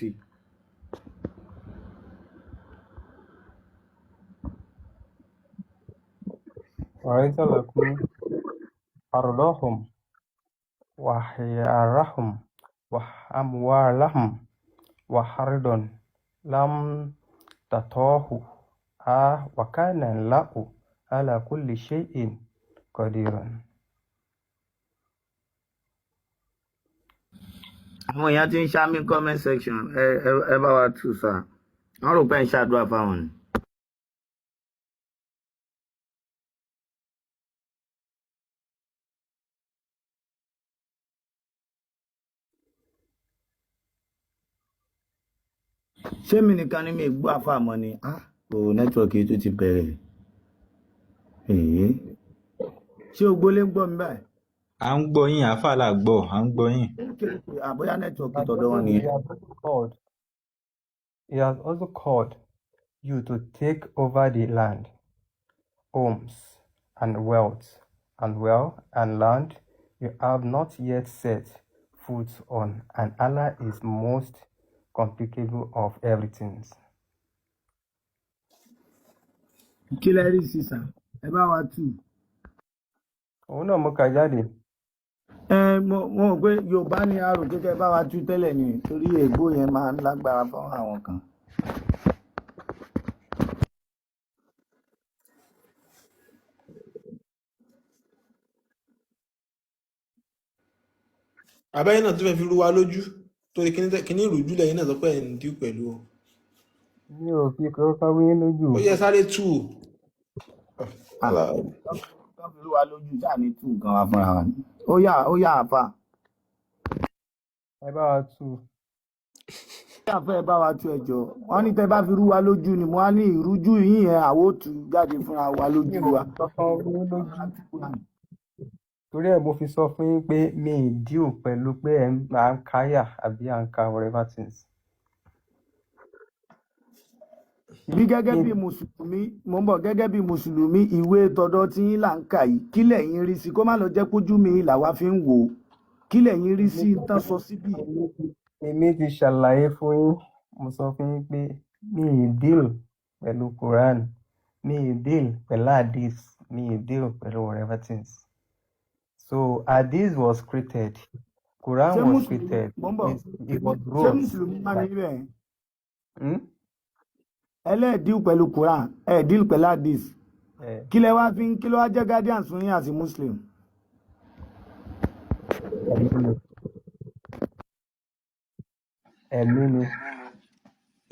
sí i. وليس لكم أرضهم وخيارهم وأموالهم وأرض لم تطئوها وكان الله على كل شيء قديرا. Àwọn èèyàn ti ń ṣáàmì comment section. Ẹ bá wa tú sá, wọn rò pé ń ṣàdúrà fáwọn ni. Ṣé mi nìkan ni mi gbọ́ àfa mọ́ ni? Ah, o network yìí tó ti bẹ̀rẹ̀. Èyí, ṣé o gbólé ń gbọ́ mi báyìí? À ń gbọ́ yín, àáfàá là gbọ́, à ń gbọ́ yín. Okay, àbóyá network He has tọ̀dọ̀ wọn also, nìyẹn. he has also called he has also called you to take over the land, homes, and wealth, and wealth and land you have not yet set foot on, and Allah is most complicable of everything. Kí lẹ rí sí sà? Ẹ bá wa tú. Òun náà mo kà jáde. Ẹ mo rò pé Yorùbá ni, a rò pé kẹ́ ẹ bá wa tú tẹ́lẹ̀ ni, torí ègbó yẹn máa ń lágbára fún àwọn kan. Àbẹ́yìn náà tó fẹ́ fi rú wa lójú torí kíní ìrújú lẹ́yìn náà sọ pé ẹ̀ ń dín pẹ̀lú o. Mi ò fi kankan wí lójú. Ó yẹ sáré tú o. Ah, tán fi rú wa lójú ṣáà ní tú nǹkan wa fúnra wa ni. Ó yà, ó yà, àfà. Ẹ bá wa tú. Ó yà fẹ́, ẹ bá wa tú. Ẹjọ́ wọn ní tẹ́ bá fi rú wa lójú ni mo á ní ìrújú yín yẹn, àwo tú jáde fúnra wa Mi lójú ò wa. fi kankan wí lójú. Torí ẹ̀ mo fi sọ fún yín pé mi ì deal pẹ̀lú pé ẹ̀ ń à ń káyà àbí à ń ka whatever things. Bí gẹ́gẹ́ Mi bí mùsùlùmí, mo ń bọ̀, gẹ́gẹ́ bí mùsùlùmí, ìwé tọ̀dọ̀ tí yín là ń kà yìí, kí lẹ̀yin rí sí? Kó má lọ jẹ́ pójú mi làwa fi ń wò ó. Kí lẹ̀yin rí sí tán sọ síbí? Èmi ti ṣàlàyé fún yín. Mo sọ fún yín pé mi ì deal pẹ̀lú Quran, mi ì deal pẹ̀lú Hadith, mi ì deal pẹ̀lú whatever things. So Hadith was created, Quran Ṣé was mùsùlùmí, created. mo ń bọ̀, It was ṣé wrote mùsùlùmí máa ní by bẹ́ẹ̀? Hmm? Ẹ deal pẹ̀lú Quran, ẹ deal pẹ̀lú Hadith. Eh, Kí lẹ wá fi ń, kí ló wá jẹ́ guardians fún yín àti muslim? Ẹ̀mí ni, ẹ̀mí ni.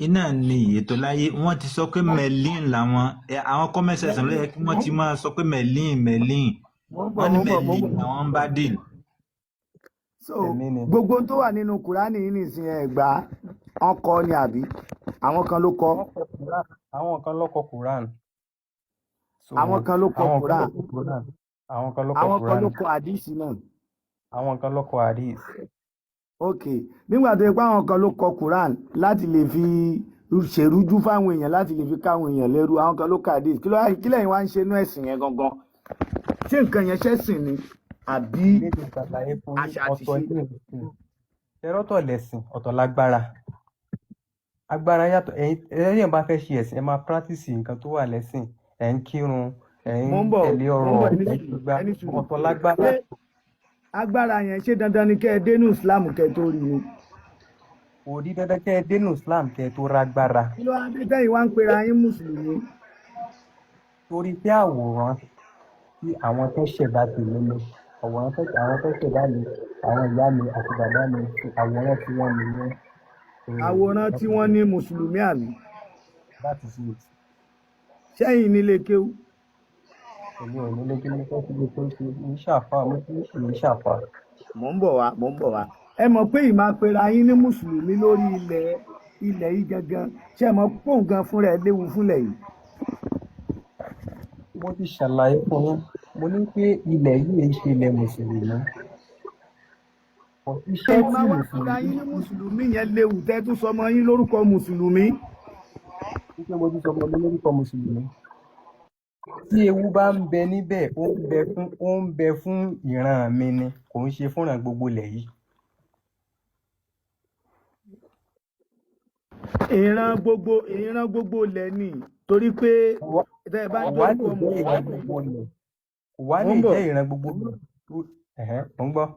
Iná ni ètò láyé. Wọ́n ti sọ pé merlin làwọn àwọn comment section ló yẹ kí wọ́n ti máa sọ pé merlin, merlin. Mo ń bọ̀, Wọ́n ní mo ń bọ̀, mo ń merlin bọ̀. làwọn ń bá deal. So Ẹ̀mí ni. gbogbo ohun tó wà nínú Kùránì yìí nìsín, ẹ gbà wọn kọ ni àbí àwọn kan ló kọ? Wọ́n kọ Quran, àwọn kan ló kọ Quran. So Àwọn kan ló kọ àwọn kan ló Quran. kọ Quran, àwọn kan ló kọ Àwọn kan ló Quran. kọ àdìsí náà. Àwọn kan ló kọ Hadith. Ok, nígbà tó yẹ pé àwọn kan ló kọ Quran láti lè fi ṣèrújú fáwọn èèyàn, láti lè fi káwọn èèyàn lẹ́rú, àwọn kan ló kọ àdìsí, kí lẹ́yìn wá ń ṣe inú ẹ̀sìn yẹn gangan? Ṣé nǹkan yẹn ṣẹ̀sìn ni àbí Èmi ti ṣàlàyé fún yín. àṣà àti Ọ̀tọ̀ ṣe? ní ẹ̀sìn ṣẹrọ́tọ̀ lẹ̀sìn, ọ̀tọ̀ lágbára. Agbára yàtọ̀. Ẹ̀yin bá fẹ́ ṣe ẹ̀sìn, ẹ máa practice nǹkan tó wà lẹ́sìn. Ẹ̀ ń kírun, ẹ̀ ń Mo ń bọ̀, tẹ̀lé mo ń ọ̀rọ̀ bọ̀, ẹni ẹ̀ ń sùúrù, gbá. ẹni sùúrù. Ọ̀tọ̀ lágbára. Ṣé agbára yẹn, ṣé dandan ni kẹ́ ẹ dénú Islam kẹ́ ẹ tó rí ni? Kò di dandan kẹ́ ẹ dénú Islam kẹ́ ẹ tó rágbára. Kí ló wá dé tẹ́yìn wá ń pera yín mùsùlùmí? Torí pé àwòrán tí àwọn tó ṣẹ̀dá tèmi ni, àwòrán tó àwọn tó ṣẹ̀dá mi, àwọn ìyá mi àti bàbá mi, àwòrán tí wọ́n nìyẹn. So Àwòrán that tí is wọ́n it. ní mùsùlùmí àbí? That is it. Sẹ́yìn nílé kéwú? Èmi ò ní lé, kí mo fẹ́ fi lè tó ṣe ní ṣàfà, mo ti ní ṣe ṣàfà. Mò ń bọ̀ wá, mò ń bọ̀ wá. Ẹ mọ̀ pé ìmáa pera yín ní mùsùlùmí lórí ilẹ̀ yìí gangan, ṣé ẹ mọ̀ pé òun gan fúnra ẹ̀ léwu fúnlẹ̀ yìí? Mo ti ṣàlàyé fún yín, mo ní pé ilẹ̀ yìí ń ṣe ilẹ̀ mùsùlùmí. Iṣẹ́ tí Ìmáa wá pera mùsùlùmí yín ní mùsùlùmí yẹn léwu, tẹ́ tún sọmọ yín lórúkọ mùsùlùmí. Wípé mo ti sọ ọmọ mi lórúkọ mùsùlùmí, tí ewu bá ń bẹ níbẹ̀, ó ń bẹ fún ìran mi ni, kò ń ṣe fúnra gbogbo ilẹ̀ yìí. Ìran gbogbo ilẹ̀ ni, torí pé Kò tẹ́ ẹ bá wá lè dórúkọ jẹ́ ìran mùsùlùmí. Gbogbo ilẹ̀ kò wá Mò lè ń bọ̀. jẹ́ ìran gbogbo ilẹ̀ tó. Ẹ̀hẹ́n, mò ń gbọ́.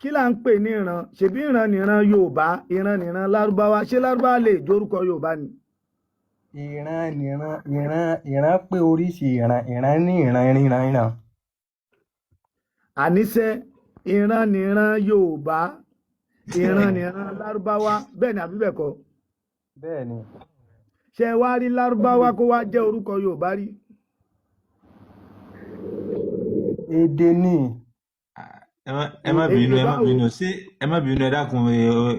Kí là ń pè ní ìran? Ṣèbí ìran nìran Yorùbá, ìran nìran Lárúbáwá. Ṣé Lárúbáwá lè jórúkọ Yorùbá ni? Ìran nìran, ìran pé oríṣi ìran, ìran ní ìran, ìran ìran. Àníṣe ìran nìran Yorùbá, ìran nìran Lárúbáwá, bẹ́ẹ̀ ni àbí bẹ́ẹ̀ kọ́? Bẹ́ẹ̀ ni. Ṣé ẹ wá rí Lárúbáwá kó wá jẹ́ orúkọ Yorùbá rí? Èdè ni. Ẹ má Èdè bínú, ẹ má báwo? bínú. Ṣé, ẹ má bínú, ẹ dákun.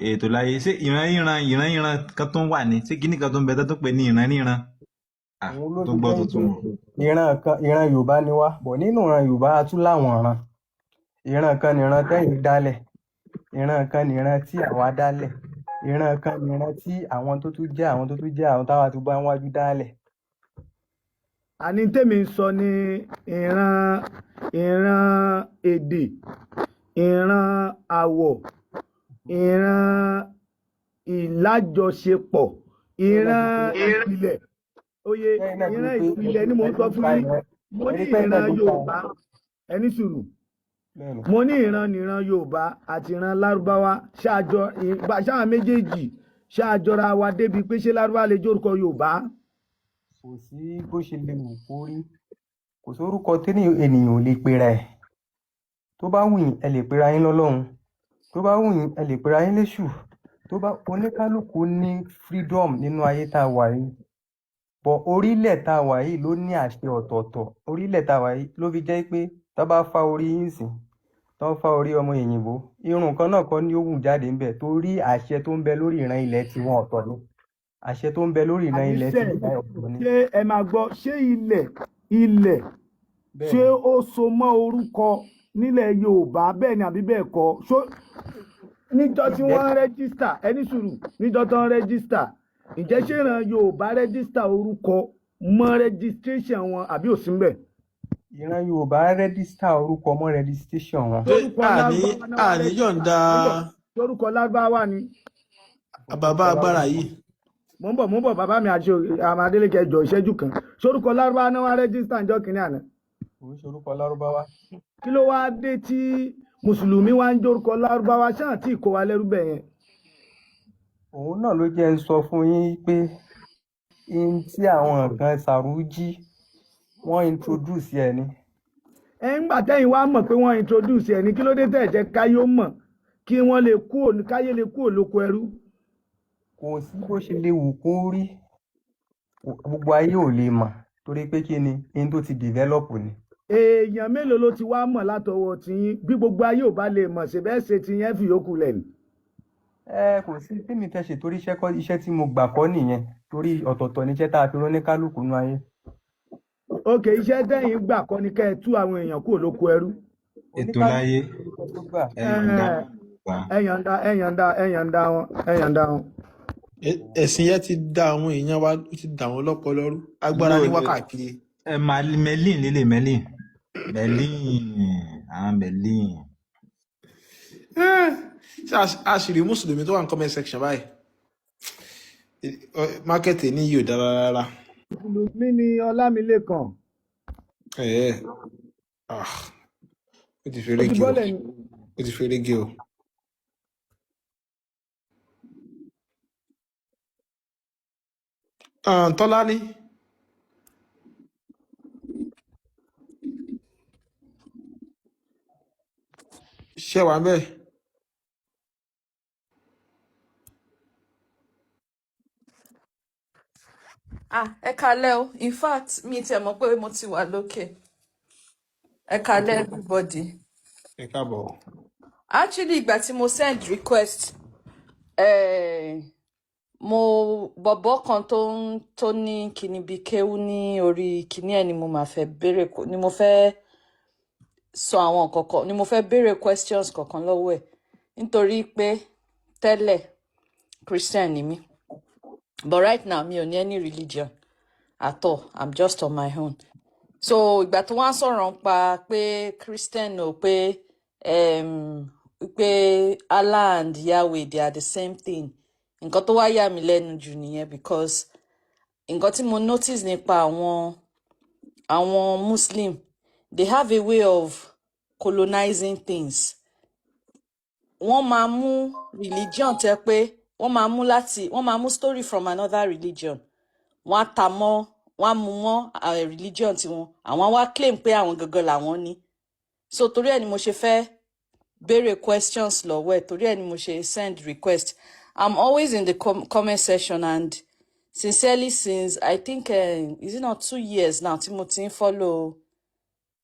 Ètò láyé, ṣé ìran ìran kan tó ń wà ní, ṣé kíní kan tó ń bẹ tó tó pè ní ìran ìran? Ah, Òun ló tó fi gbọ́ jẹ́ pé tuntun o. ìran kan, ìran Yorùbá ni wá bọ̀. Nínú ìran Yorùbá, a tún láwọn ìran. Ìran kan nìran tẹ́yìn dálẹ̀, ìran kan nìran tí àwa dálẹ̀, ìran kan nìran tí àwọn tó tún jẹ́ àwọn tó tún jẹ́ àwọn táwa tún bá wájú dálẹ̀. Àní tèmi ń sọ ní ìran, ìran èdè, ìran àwọ̀, ìran ìlájọṣepọ̀, Lẹ́yìn náà ìran ti pé ìpìlẹ̀ oye. Lẹ́yìn náà ti Ìran pé ìpìlẹ̀ ni mò ń ẹni sọ ń fún pa yín. ìran Mo ní ẹni pé náà ìran ti ń pa. Yorùbá, ẹni sùúrù. Bẹ́ẹ̀ ni. Mo ní ìran nìran Yorùbá àti ìran Lárúbáwá, ṣáàjọ ṣáà méjèèjì ṣáàjọra wa débi pé ṣé Lárúbáwá lè jórúkọ Yorùbá? Kò sí bó ṣe lè wù kó rí, kò sórúkọ tí ènìyàn ò lè pera ẹ̀. Tó bá wù yín, ẹ lè pera yín lọ́lọ́run. Tó bá wù yín, ẹ lè pera yín léṣù. Tó bá oníkálukú ní freedom nínú ayé tá a wà yìí bọ̀. Orílẹ̀ tá a wà yìí ló ní àṣẹ ọ̀tọ̀ọ̀tọ̀. Orílẹ̀ tá a wà yìí ló fi jẹ́ pé tó bá fá orí yín sìn, tó ń fá orí ọmọ òyìnbó, irun kan náà kọ́ ni ó wù jáde ńbẹ̀, torí àṣẹ tó ń bẹ lórí ìran ilẹ̀ tiwọn ọ̀tọ̀ ni, àṣẹ tó ń bẹ lórí ìran ilẹ̀ Àníṣe tiwọn ọ̀tọ̀ ni. Ṣé ẹ máa gbọ́, ṣé ilẹ̀ Bẹ́ẹ̀ ṣé ni. ó so mọ́ orúkọ nílẹ̀ Yorùbá, bẹ́ẹ̀ ni àbí bẹ́ẹ̀ kọ́? Ṣó níjọ́ tí Ilẹ̀ wọ́n register, ẹni sùúrù, níjọ́ tó ń register, ǹjẹ́ ṣé ìran Yorùbá register orúkọ mọ́ registration wọn àbí ò sí ńbẹ̀? Ìran Yorùbá register orúkọ mọ́ registration wọn. Ṣé Torúkọ àní Lárúbáwá náà wá àní register yọ̀ǹda níbọ̀, torúkọ Lárúbáwá ni. Bàbá Orúkọ agbára Lárúbáwá. yìí. Mò ń bọ̀, bàbá mi àti àmọ́ Adélékè, jọ ìṣẹ́jú kan. Sorúkọ Lárúbáwá náà wá register ńjọ́ kìnínní àná? Kò ń ṣe orúkọ Lárúbáwá. Kí ló wáá dé tí mùsùlùmí wá ń jórúkọ Lárúbáwá? Ṣáà tí kò wá lẹ́rú bẹ̀ yẹn? Òun náà ló jẹ́ ń sọ fún yín pé in tí àwọn kan sàrújí wọ́n introduce ẹ̀ ni. Ẹ ń gbà tẹ́yìn wá mọ̀ pé wọ́n introduce ẹ̀ ní, kí ló dé tẹ̀ jẹ́ káyé ó mọ̀, kí wọ́n lè kú òní, káyé lè kú òlóko ẹrú? Kò sí bó ṣe lè wù kó rí, gbogbo ayé ò lè mọ̀, torí pé kí ni in tó ti develop ni. Èèyàn mélòó ló ti wá mọ̀ látọwọ́ tiyín? Bí gbogbo ayé ò bá lè mọ̀, ṣe bẹ́ẹ̀ ṣe tiyín, ẹ̀ fi yòókù lẹ̀ ni. Ẹ kò sí tèmi fẹ́ ṣe, torí iṣẹ́ kọ́, iṣẹ́ tí mo gbà kọ́ nìyẹn, torí ọ̀tọ̀ọ̀tọ̀ níṣẹ́ tá a fi rán ní kálukú nú ayé. Ok, iṣẹ́ tẹ́yìn gbà kọ́ ni kẹ́ ẹ tú àwọn èèyàn kúrò lóko ẹrú. Ètò Oníkálukú láyé. lórúkọ tó gbà. Ẹ yọ̀ǹda wa. Ẹ yọ̀ǹda, ẹ yọ̀ǹda, ẹ yọ̀ǹda wọn, ẹ yọ̀ǹda wọn. Ẹ̀sìn yẹn ti da àwọn èèyàn wa, ó ti dà wọ́n lọ́pọlọ rú. Agbára ní No, wákàkiri. Ẹ máa Merlin lélẹ̀, Merlin, Merlin, àwọn Merlin. Ṣé a sì rí mùsùlùmí tó wà ní comment section báyìí? Market ní yìí ò dára rárá. Mùsùlùmí ni Ọlámilékan. Ẹ̀ ah, ó ti Ó fèrè ti gé o. bọ́lẹ̀ ni. Ó ti fèrè gé o. Ah, Tọ́lání, ṣé wà ń bẹ̀? Ah, ẹ kalẹ́ o. In fact, mi tiẹ̀ mọ̀ pé mo ti wà lókè. Ẹ kalẹ́ everybody. Ẹ káàbọ̀. Actually, ìgbà tí mo send request, mo bọ̀bọ̀ kan tó ń tó ní kíní bíi kéwú ní orí kíní ẹ̀ ni mo máa fẹ́ béèrè, ni mo fẹ́ sọ àwọn kọ̀ọ̀kan, ni mo fẹ́ béèrè questions kọ̀ọ̀kan lọ́wọ́ ẹ̀, nítorí pé tẹ́lẹ̀ Christian ni mí, but right now mi ò ní any religion at all. I'm just on my own. So ìgbà tó wá ń sọ̀rọ̀ nípa pé Christian ò pé pé Allah and Yahweh, they are the same thing. Nǹkan tó wá yà mí lẹ́nu jù nìyẹn, because nǹkan tí mo notice nípa àwọn Muslim, they have a way of colonizing things. Wọ́n máa mú religion tẹ́ pé wọ́n máa mú láti, wọ́n máa mú story from another religion, wọ́n á ta mọ́, wọ́n á mú mọ́ religion tiwọn, àwọn á wá claim pé àwọn gangan làwọn ní. So torí ẹ̀ ni mo ṣe fẹ́ béèrè questions lọ́wọ́ ẹ̀, torí ẹ̀ ni mo ṣe send request. I'm always in the comment section and sincerely, since I think, is it not 2 years now tí mo ti ń follow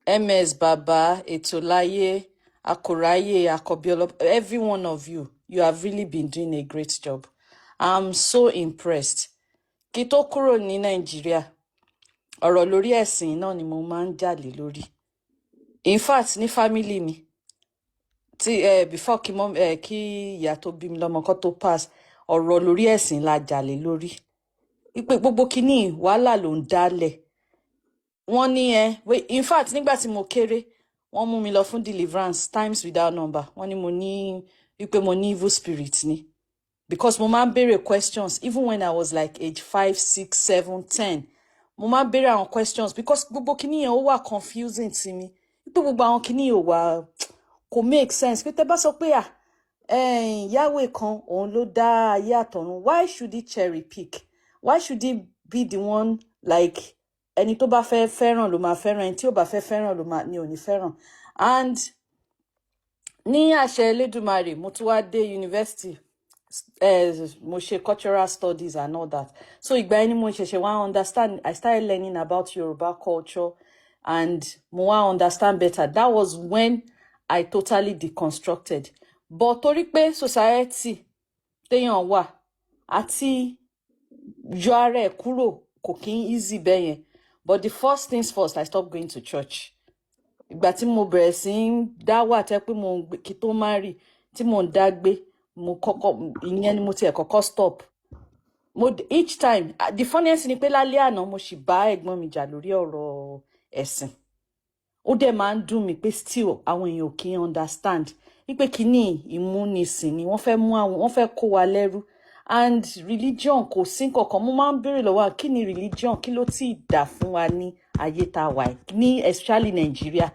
MS Baba Etolaye Akoraye Akobiolo, every one of you, you have really been doing a great job. I'm so impressed. Kí tó kúrò ní Nàìjíríà, ọ̀rọ̀ lórí ẹ̀sìn náà ni mo máa ń jà lé lórí. In fact, ní family mi tí before kí mom kí ìyá tó bí mi lọ́mọ kó tó pass, ọ̀rọ̀ lórí ẹ̀sìn la jà lé lórí, wípé gbogbo kínní wàhálà ló ń dálẹ̀. Wọ́n ní ẹ, in fact, nígbà tí mo kéré, wọ́n mú mi lọ fún deliverance times without number. Wọ́n ní mo ní, wípé mo ní evil spirit ni, because mo máa ń béèrè questions. Even when I was like age 5, 6, 7, 10, mo máa ń béèrè àwọn questions, because gbogbo kínní yẹn, ó wà confusing sí mi, wípé gbogbo àwọn kínní yẹn ò wà, kò make sense, pé tẹ́ bá sọ pé à Yahweh kan òun ló dá ayé àtọ̀run, why should he cherry pick? Why should he be the one, like, ẹni tó bá fẹ́ fẹ́ràn ló máa fẹ́ràn, ẹni tí ò bá fẹ́ fẹ́ràn ló máa ní ò ní fẹ́ràn? And ní àṣẹ Elédùmarè, mo tún wá dé university, mo ṣe cultural studies and all that. So ìgbà yẹn ni mo ṣẹ̀ṣẹ̀ wá understand. I started learning about Yoruba culture and mo wá understand better. That was when I totally deconstructed. But torí pé society téèyàn wà, àti yọ ara ẹ̀ kúrò kò kí ń easy bẹ́ẹ̀ yẹn. But the first things first, I stopped going to church. Ìgbà tí mo bẹ̀rẹ̀ sí ń dá wà, tẹ́ pé mo ń gbé, kí tó má rì tí mo ń dá gbé, mo kọ́kọ́, ìyẹn ni mo tiẹ̀ kọ́kọ́ stop. Mo each time, the funniest ni pé lálẹ́ àná, mo sì bá ẹ̀gbọ́n mi jà lórí ọ̀rọ̀ ẹ̀sìn. Ó dẹ̀ máa ń dùn mí pé still àwọn èèyàn ò kí ń understand wípé kínní ìmúnisìn ni wọ́n fẹ́ mú àwọn, wọ́n fẹ́ kó wa lẹ́rú. And religion, kò sí nǹkankan. Mo máa ń béèrè lọ́wọ́, kí ni religion, kí ló tí ì dà fún wa ní ayé tá a wà yìí, ní especially Nigeria?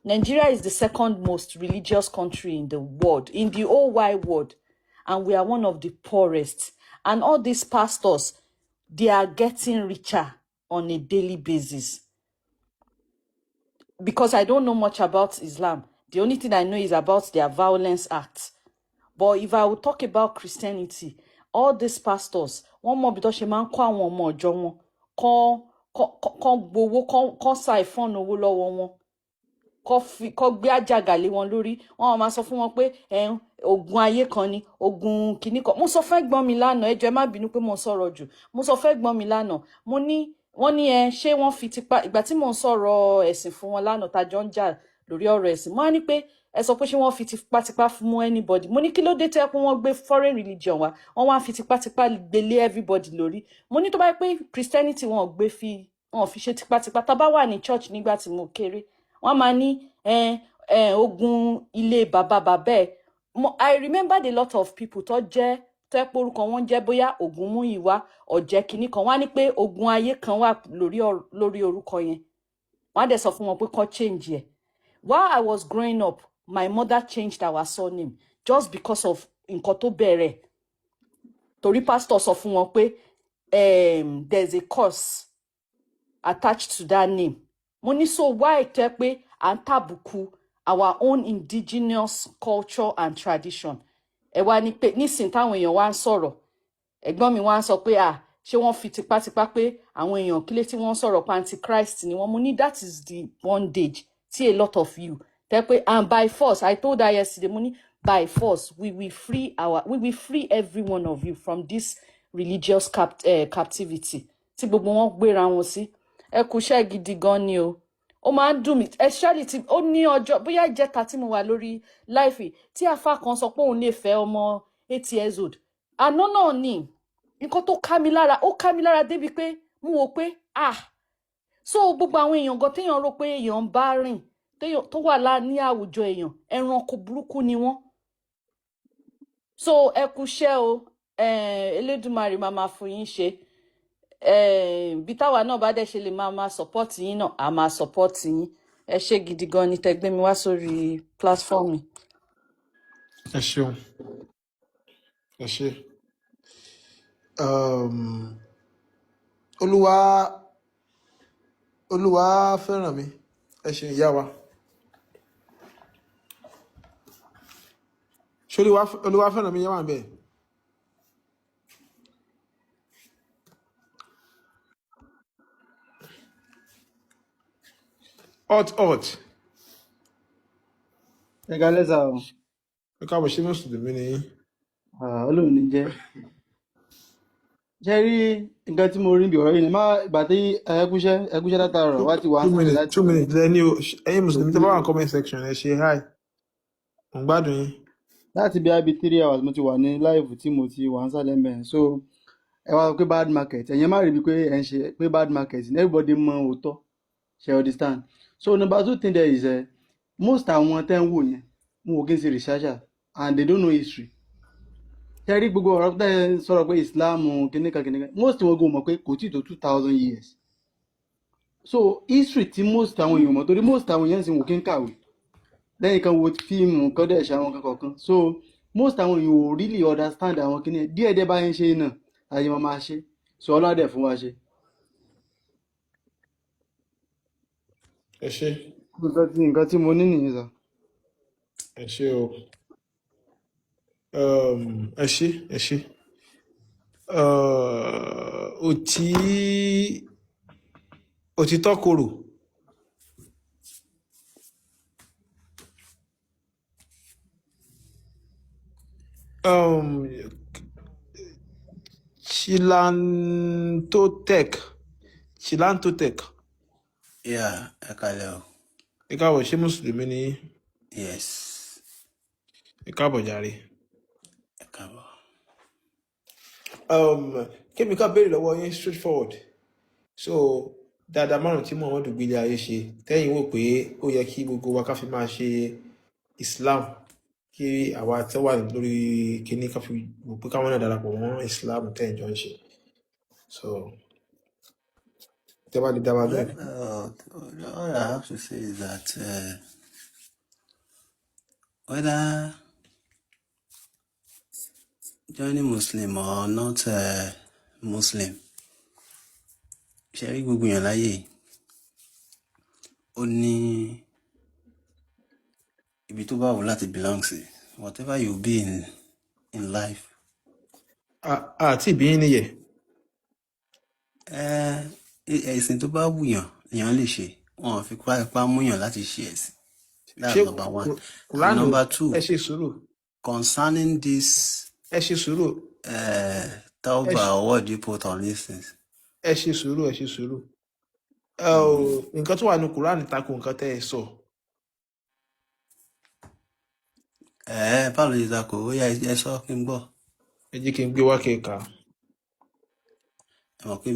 Nigeria is the second most religious country in the world, in the whole wide world, and we are one of the poorest. And all these pastors, they are getting richer on a daily basis. Because I don't know much about Islam. The only thing I know is about their violence acts. But if I would talk about Christianity, all these pastors, wọ́n mọ bí tó ṣe máa ń kó àwọn ọmọ ìjọ wọn, kán gbowó, kán siphon owó lọ́wọ́ wọn, kọ́ fi kọ́ gbé àjàgà lé wọn lórí. Wọ́n máa sọ fún wọn pé ogun ayé kan ni, ogun kìíní kan. Mo sọ fẹ́ gbọ́n mi lánàá, ẹ jọ̀ọ́, ẹ má bínú pé mo ń sọ̀rọ̀ jù. Mo sọ fẹ́ gbọ́n mi lánàá, mo ní, wọ́n ní ẹ ṣé wọ́n fi tipa, ìgbà tí mò ń sọ̀rọ̀ ẹ̀sìn fún wọn lánàá, tá jọ ń jà lórí ọ̀rọ̀ ẹ̀sìn, mo á ní pé ẹ sọ pé ṣé wọ́n fi tipátipá mú anybody? Mo ní kí ló dé tẹ́ pé wọ́n gbé foreign religion wá, wọ́n wá fi tipátipá gbélé everybody lórí? Mo ní tó bá yẹ pé Christianity, wọn ò gbé fi, wọn ò fi ṣe tipátipá. Tá a bá wà ní church nígbà tí mo kéré, wọ́n máa ní ẹ ẹ ogun ilé bàbá bàbá ẹ. I remembered a lot of people tó jẹ́, tó yẹ pé orúkọ wọn jẹ́ bóyá Ògúnmúyìwá, ọ̀jẹ̀ kìíní kan, wọ́n á ní pé ogun ayé kan wà lórí orúkọ yẹn. Wọ́n á dẹ̀ sọ fún wọn pé kó change ẹ̀. While I was growing up, my mother changed our surname just because of nǹkan tó bẹ̀rẹ̀, torí pastor sọ fún wọn pé there's a curse attached to that name. Mo ní, so why tẹ́ pé à ń tàbùkù our own indigenous culture and tradition? Ẹ wá ní pé nísìnyí táwọn èèyàn wá ń sọ̀rọ̀, ẹ̀gbọ́n mi wá ń sọ pé à ṣé wọ́n fi tipátipá pé àwọn èèyàn kílé tí wọ́n ń sọ̀rọ̀ pé antichrist ni wọ́n. Mo ní that is the bondage tí a lot of you tẹ́ pé, and by force, I told her yesterday, mo ní by force we will free every one of you from this religious captivity tí gbogbo wọn gbéra wọn sí. Ẹ kú iṣẹ́ gidi gan ni o. Ó máa ń dùn mí, especially tí ó ní ọjọ́ bóyá ìjẹta tí mo wà lórí live, tí àfa kan sọ pé òun lè fẹ́ ọmọ 8 years old. Àná náà ni nǹkan tó ká mi lára, ó ká mi lára débi pé mo wò pé, ah, so gbogbo àwọn èèyàn gan téèyàn rò pé èèyàn ń bá rìn, téèyàn tó wà lá ní àwùjọ èèyàn, ẹranko burúkú ni wọ́n. So ẹ kú iṣẹ́ o. Elédùmarè máa máa fún yín ṣe. Bí táwa náà bá dẹ̀ ṣe lè máa máa support yín náà, a máa support yín. Ẹ ṣé gidi gan ni tẹ́ gbé mi wá sórí platform yìí. Ẹ ṣeun, ẹ ṣe. Olúwa, Olúwa fẹ́ràn mi. Ẹ ṣe ìyá wa. Ṣé Olúwa fẹ́ràn mi yẹn wà níbẹ̀? Hot hot. Ẹ káalẹ́ sà o. Ẹ káàbọ̀, ṣé mùsùlùmí ni yín? Ah, Ọlọ́run ní jẹ́. Ṣé rí nǹkan tí mo rí níbi ọ̀rọ̀ yìí ni má ìgbà tí ẹkúṣẹ́ látàárọ̀ wá ti wà Two ń sàlẹ̀ minutes, láti 2 minutes lẹ́ni o. Ẹ̀yin mùsùlùmí tó bá wà ní kò comment section, ẹ ṣe hi. Mo ń gbádùn yín. Láti bí i 3 hours mo ti wà ní live tí mo ti wà ń sàlẹ̀ mẹ́rin. So ẹ wá sọ pé bad market, ẹ̀yin má rí bíi pé ẹ̀ ń ṣe pé bad market, everybody mọ òótọ́, ṣe understand. So number two thing there is most àwọn tẹ́ ń wò yẹn, wọn ò kí ń ṣe researcher and they don't know history. Ṣé rí gbogbo ọ̀rọ̀ tẹ́ ń sọ̀rọ̀ pé Islam kìnìkan kìnìkan, most wọn kò mọ̀ pé kò tíì tó 2,000 years. So history tí most àwọn èèyàn mọ̀, torí most àwọn èèyàn sì wò kí ń kàwé lẹ́yìn kan wo fíìmù kan dẹ̀ ṣe àwọn kan kọ̀ọ̀kan, so most àwọn èèyàn ò really understand àwọn kìnìún díẹ̀ díẹ̀ báyẹn ṣe náà àyè máa máa ṣe, so ọlọ́dẹ̀ fún wa ṣe. Ẹ ṣe. Nǹkan tí mo ní nìyẹn sà. Ẹ ṣe o. Ẹ ṣe, ẹ ṣe. Òtítọ́ korò. Chilantotech. Chilantotech. Yeah, ẹ káalẹ́ o. Ẹ káàbọ̀, ṣé mùsùlùmí ni yín? Yes, Ẹ káàbọ̀ jàre. ẹ káàbọ̀. Kémi ká béèrè lọ́wọ́ yín straight forward. So dáadáa márùn tí Muhammadu gbélé ayé ṣe tẹ́yìn wò pé ó yẹ kí gbogbo wa ká fi máa ṣe Islam, kí àwa tó wà lórí kíní ká fi wò pé káwọn náà darapọ̀ mọ́ Islam tẹ́yìn jọ ń ṣe. So tẹ́ bá lè dá wa Well, lóhùn. all I have to say is that whether joining Muslim or not Muslim, ṣe rí gbogbo èèyàn láyé yìí, ó ní ibi tó bá wù láti belong sí. Whatever you be in life. Àti ìbí yín nìyẹn. Ẹ̀sìn tó bá wùyàn lèèyàn lè ṣe. Wọn ò fi ipá múyàn láti ṣe ẹ̀sìn. That's Ṣé number one. And Kùránù number two, ẹ ṣe sùúrù. concerning this Ẹ ṣe sùúrù. Ẹ Tauba, ṣe or what do you put on these things? Ẹ ṣe sùúrù, ẹ ṣe sùúrù. Ẹ ò nǹkan tó wà ní Kùránì tako nǹkan tẹ́ ẹ sọ. Báwo ló ṣe takò? Ó yá, ẹ sọ kí n gbọ́. Ẹ jẹ́ kí n gbé wá kí n kà á. Ẹ mọ̀ pé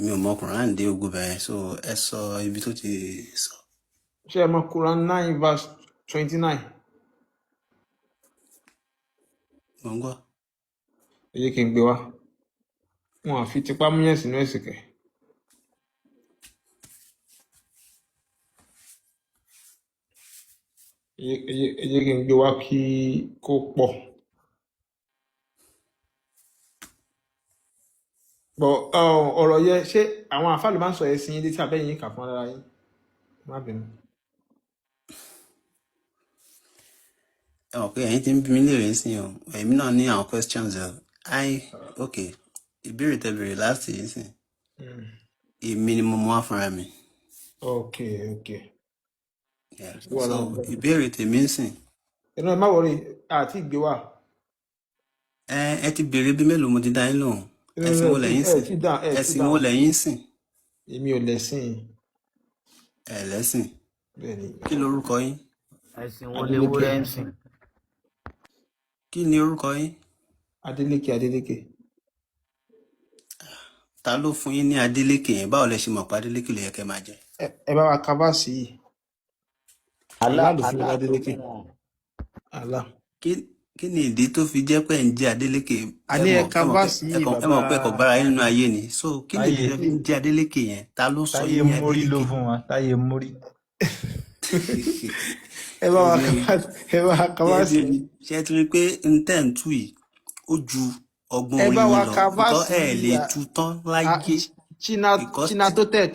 mi ò mọ Quran dé ogun bẹ̀rẹ̀, so ẹ sọ ibi tó ti sọ. Ṣé ẹ mọ Quran 9 verse 29? Mo ń gbọ́. Ẹ jẹ́ kí n gbé wá. Wọn à fi tipá múyàn sínú ẹ̀sìn kẹ̀. Ẹ jẹ́ kí n gbé wá kí kó pọ̀. Bọ̀ ọ̀rọ̀ yẹ, ṣé àwọn àfáà ló máa ń sọ ẹ̀sìn yín létí àbẹ́yìn yín kà fún ara yín? Má bínú. Ẹ mọ̀ pé ẹ̀yin ti ń bí mi léèrè nísìnyí o. Èmi náà ní àwọn questions o. Okay, ìbéèrè tẹ́ béèrè láti nísìnyí. Èmi ni mo mú wá fúnra mi. Okay. Yeah. Kò sí wàhálà So ń bẹ̀. ìbéèrè tèmi ń sìn. Ẹnu ẹ má wọrí, àti ìgbé wá. Ẹ ti béèrè bí mélòó mo ti dá yín lóhùn. Ẹ̀sìn wo lẹ̀yin Ẹ sìn? ti dá, ẹ ti Ẹ̀sìn dá. wo lẹ̀yin sìn? Èmi ò lẹ́sìn. Ẹ lẹ́sìn. Bẹ́ẹ̀ ni. Kí lorúkọ yín? Ẹ̀sìn wo Adeleke. lewúrẹ́ ń sìn? Kí ni orúkọ yín? Adeleke, Adeleke. Ta ló fún yín ní Adeleke yẹn? Báwo lẹ ṣe mọ̀ pé Adeleke ló yẹ kẹ́ máa jẹ́? Ẹ bá wa ka báàsì yìí. Allah Allah ló fún mi Allah ló l'Adeleke. fún wọn. Allah. Kí Kí ni ìdí tó fi jẹ́ pé ẹ̀ ń jẹ́ Adeleke? Ẹ Àní mọ̀ ẹ ka ẹ mọ̀ pé verse ẹ yìí kàn ẹ mọ̀ pé bàbá. kò bára yín nínú ayé ni. So kí ni ìdí Táyé tó fi ń jẹ́ Adeleke yẹn? Ta ló sọ Táyé yín ní mórí ló Adeleke? fún wa, Táyé mórí. Ẹ bá wa Ṣé ka verse, ẹ bá wa ka ẹ verse ti yìí. rí, ṣé ẹ ti rí pé n tẹ́ ń tú yìí ó ju ọgbọ́n Ẹ orí bá yín wa lọ ka because verse ẹ lè yìí. tú tán láyé China because China Totek,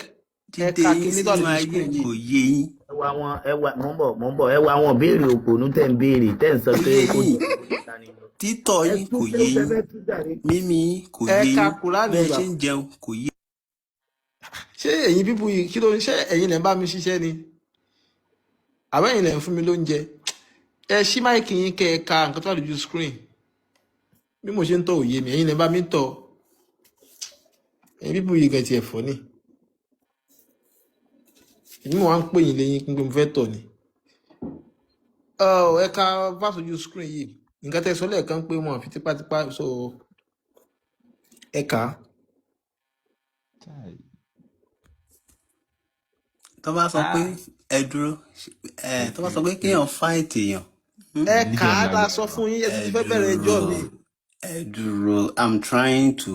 ẹ dídé ka yín kíní tó wà sínú lójú ayé screen kò yìí. yé yín. Ẹwà wọn, ẹwà, mò ń bọ̀, mò ń bọ̀. Ẹwà àwọn béèrè òpònú tẹ̀ ń béèrè, tẹ̀ ń sọ Kò pé yé kó yín, jẹ́ kó ta ni lọ. títọ̀ Ẹ yín tún kò pé yé ó yín, fẹ́ tú jàre. mímí yín kò Ẹ yé ka yín, Kùránì bẹ́ẹ̀ gbà. ṣe ń jẹun kò yé. Ṣé ẹ̀yin pípú yìí, kí ló ń ṣe ẹ̀yin lẹ̀ ń bá mi ṣiṣẹ́ ni? Àbẹ́yìn lẹ̀ ń fún mi lóúnjẹ? Ẹ ṣí máìkì yín kẹ́ ẹ ka nǹkan tó wà lójú screen. Bí mo ṣe ń tọ̀ òye mi, ẹ̀yin lẹ̀ ń bá mi tọ̀. Ẹ̀yin pípú yìí gan ti ẹ̀fọ́ ni. Èmi mo wá ń pè yín lẹ́yìn pé mo fẹ́ tọ̀ ni. Ọ, ẹ ka verse ojú screen yìí. Nǹkan tẹ́ sọ lẹ́ẹ̀kan pé wọn àfi tipátipá, so ẹ kà á. Chai. Tó bá sọ pé Ah, ẹ dúró, ẹ tó bá sọ pé kéèyàn fight èèyàn, Ẹ kà religion á la lágbára. sọ fún yín, ẹ Ẹ tún ti fẹ́ bẹ̀rẹ̀ ẹjọ́ dúró, mi. ẹ dúró. I'm trying to,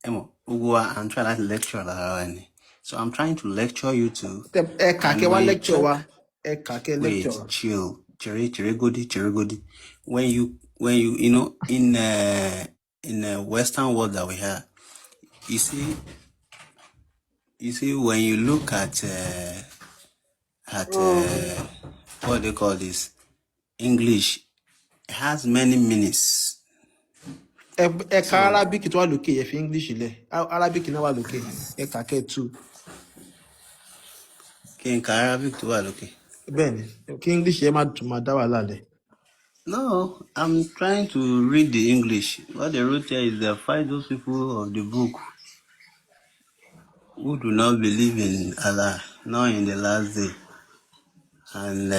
ẹ mọ̀ gbogbo wa, I'm trying láti lecture lára wa ni, so I'm trying to lecture you too. Ẹ kà And kẹ́ wá when you lecture check, wa. Ẹ kà kẹ́ wait, lecture wa. chill, chere chere godi chere godi. When you you know in the Western world that we have, you see when you look at what they call this English, it has many meanings. Ẹ ka So Arabic tó wà lókè, ẹ fi English lẹ̀. Arabic náà wà lókè. Ẹ kà kẹ́ tú. Kí n ka Arabic tó wà lókè? Bẹ́ẹ̀ni, kí English yẹn má tún máa dá wàhálà lẹ̀. No, I'm trying to read the English. What they wrote here is that fight those people of the book who do not believe in Allah, nor in the last day, and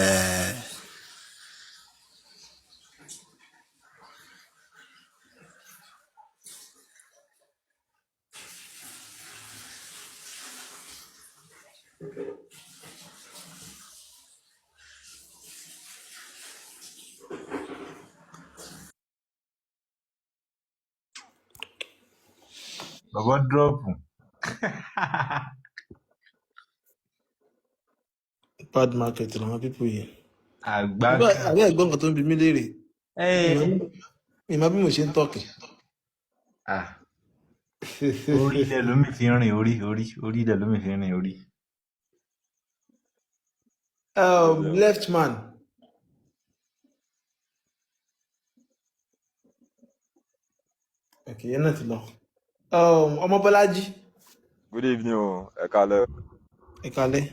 Bàbá drop. Bad market làwọn people yìí. Àgbákà. Àbẹ́ ẹ̀gbọ́n nǹkan tó ń bi mí léèrè. Ẹ Mi mọ bí mo ṣe ń tọ̀kì. ah, orí ilẹ̀ lómi fi ń rìn, orí orí orí ilẹ̀ lómi fi ń rìn orí. Left man. Okay, yẹn náà ti lọ. Ọmọ Bọ́lájí. Good evening o, ẹ kálẹ́. Ẹ kalẹ́.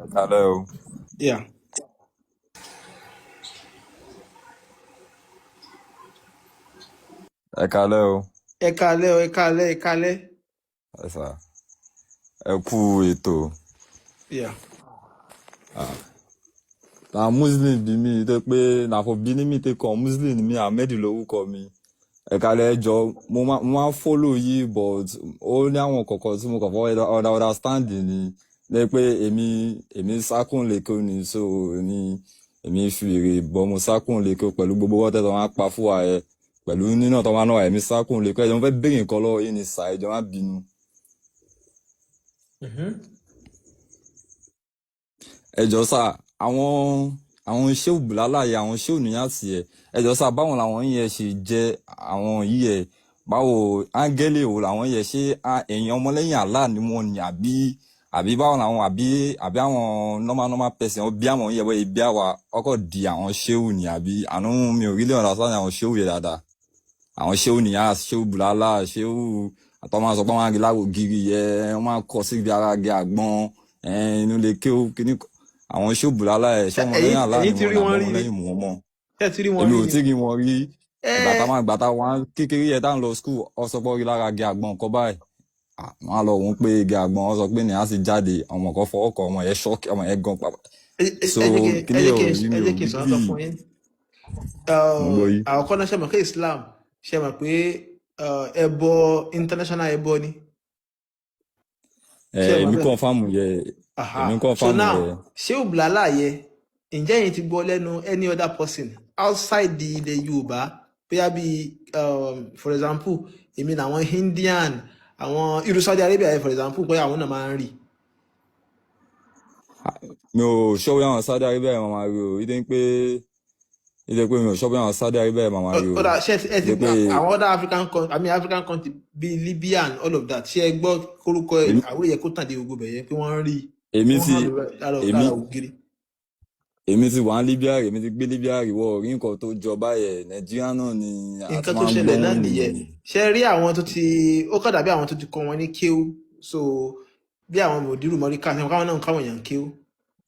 Ẹ kálẹ́ o. Yeah. Ẹ kálẹ́ o. Ẹ kalẹ́ o, ẹ kalẹ́, ẹ kalẹ́. Ẹ sà. Ẹ kú ètò. Yeah. Na Muslim bí mi tó pé na for Benin mi take come, Muslim ni mi, Ahmed lórúkọ mi. Ẹ kálẹ́, ẹ jọ̀ọ́, mo máa follow yìí, but ó ní àwọn kọ̀ọ̀kan tí mo kàn fọ́ understand ni. Ní pé èmi sákùn lẹ́kọ̀ọ́ ni, so èmi fi èrè bọ́, mo sákùn lẹ́kọ̀ọ́ pẹ̀lú gbogbo wọ́tẹ́ tó máa pa fún wa ẹ pẹ̀lú nínà tó máa náà, èmi sákùn lẹ́kọ̀ọ́. Ẹ jọ̀ọ́, mo fẹ́ béèrè nǹkan lọ́wọ́ yín ni sà, ẹ jọ̀ọ́, má bínú. Ẹ jọ̀ọ́ sà, àwọn ṣéwù bùlálàyé, àwọn ṣéwù níyàtì ẹ, ẹ jọ̀ọ́ sà, báwo làwọn yẹn ṣe jẹ́ àwọn yìí ẹ? Báwo, áńgẹ́lì wo làwọn yẹn ṣe? Èèyàn ọmọlẹ́yìn Allah ni wọ́n ní, àbí báwo làwọn, àbí àwọn normal normal person wọn bí àwọn yẹn wọ́n bí àwa ọkọ̀ di àwọn ṣéwù ní? Àbí àánú mi ò rí lè understand àwọn ṣéwù yẹn dáadáa, àwọn ṣéwù níyà, ṣéwù bùlálà, ṣéwù àtọ́ máa sọ pé wọ́n á rí láwò gírí yẹ, wọ́n máa kọ sí ibi ara gé àgbọn inú lè kéwù kíní, àwọn ṣéwù bùlálà ẹ̀ ṣé ọmọlẹ́yìn Ẹ̀yin Allah ni ẹ̀yin ti wọ́n rí ní wọn àbọ̀ rí ni? ọmọlẹ́yìn Muhammad? Ṣé ẹ ti rí wọn Èmi rí ò ni? tí rí wọn rí. Ìgbà tá Ẹ máa gbà tá wọn kékeré yẹn tá ń lọ school, ọsọpọ rí lára gé àgbọn nǹkan báyìí. Ah, wọn á lọ wọ́n pé igi àgbọn, wọn sọ pé ní á sì jáde, ọmọ kan fọwọ́ kọ ọmọ yẹn, ṣọ́ọ̀kì ọmọ yẹn gan pàpà. Ẹ So ẹ jẹ́ kí kíní ẹ yẹn jẹ́ ò kí rí ẹ mi ò jẹ́ kí n rí sọ nǹkan bí fún yín. Mo gbọ́ yìí. Àkọ́kọ́ náà, ṣe mọ̀ pé Islam, ṣe mọ̀ pé ẹbọ international ẹbọ ni? Ẹ Ṣe mọ̀ èmi bẹ́ẹ̀? confirm yẹ. Aha. Èmi So confirm now, yẹ. ṣé òbúlálà yẹ Ǹjẹ́ ẹ̀yin ti gbọ́ lẹ́nu any other person outside the ilẹ̀ Yorùbá, bóyá bí for example, èmi làwọn Indian, àwọn irú Saudi Arabia yẹn, for example, pé àwọn náà máa ń rí? Mi ò sọ bóyá àwọn Saudi Arabia yẹn máa rí o. Ìdí pé mi ò sọ bóyá àwọn Saudi Arabia yẹn máa rí o. Ó dà, ṣé ẹ ti Ìdí pé àwọn other African country, I mean African country bíi Libya and all of that, ṣé ẹ gbọ́ kórúkọ èmi àwòrán yẹ kó tàn dé gbogbo bẹ̀yẹn pé wọ́n ń rí èmi wọ́n ti hàn lára èmi lára ògiri? Èmi ti wà ní Libya rí, èmi ti gbé Libya rí, wọ́n rí nǹkan tó jọ báyẹn. Nàìjíríà náà ni a ti Nǹkan tó máa ń ṣẹlẹ̀ gbọ́ náà nìyẹn. wìnìwìnì. Ṣe rí àwọn tó ti, ó kàn dàbí àwọn tó ti kọ́ wọn ní kéwú, so bí àwọn mòdìrú mọ́ríkà ṣe káwọn náà ń káwọn èèyàn kéwú.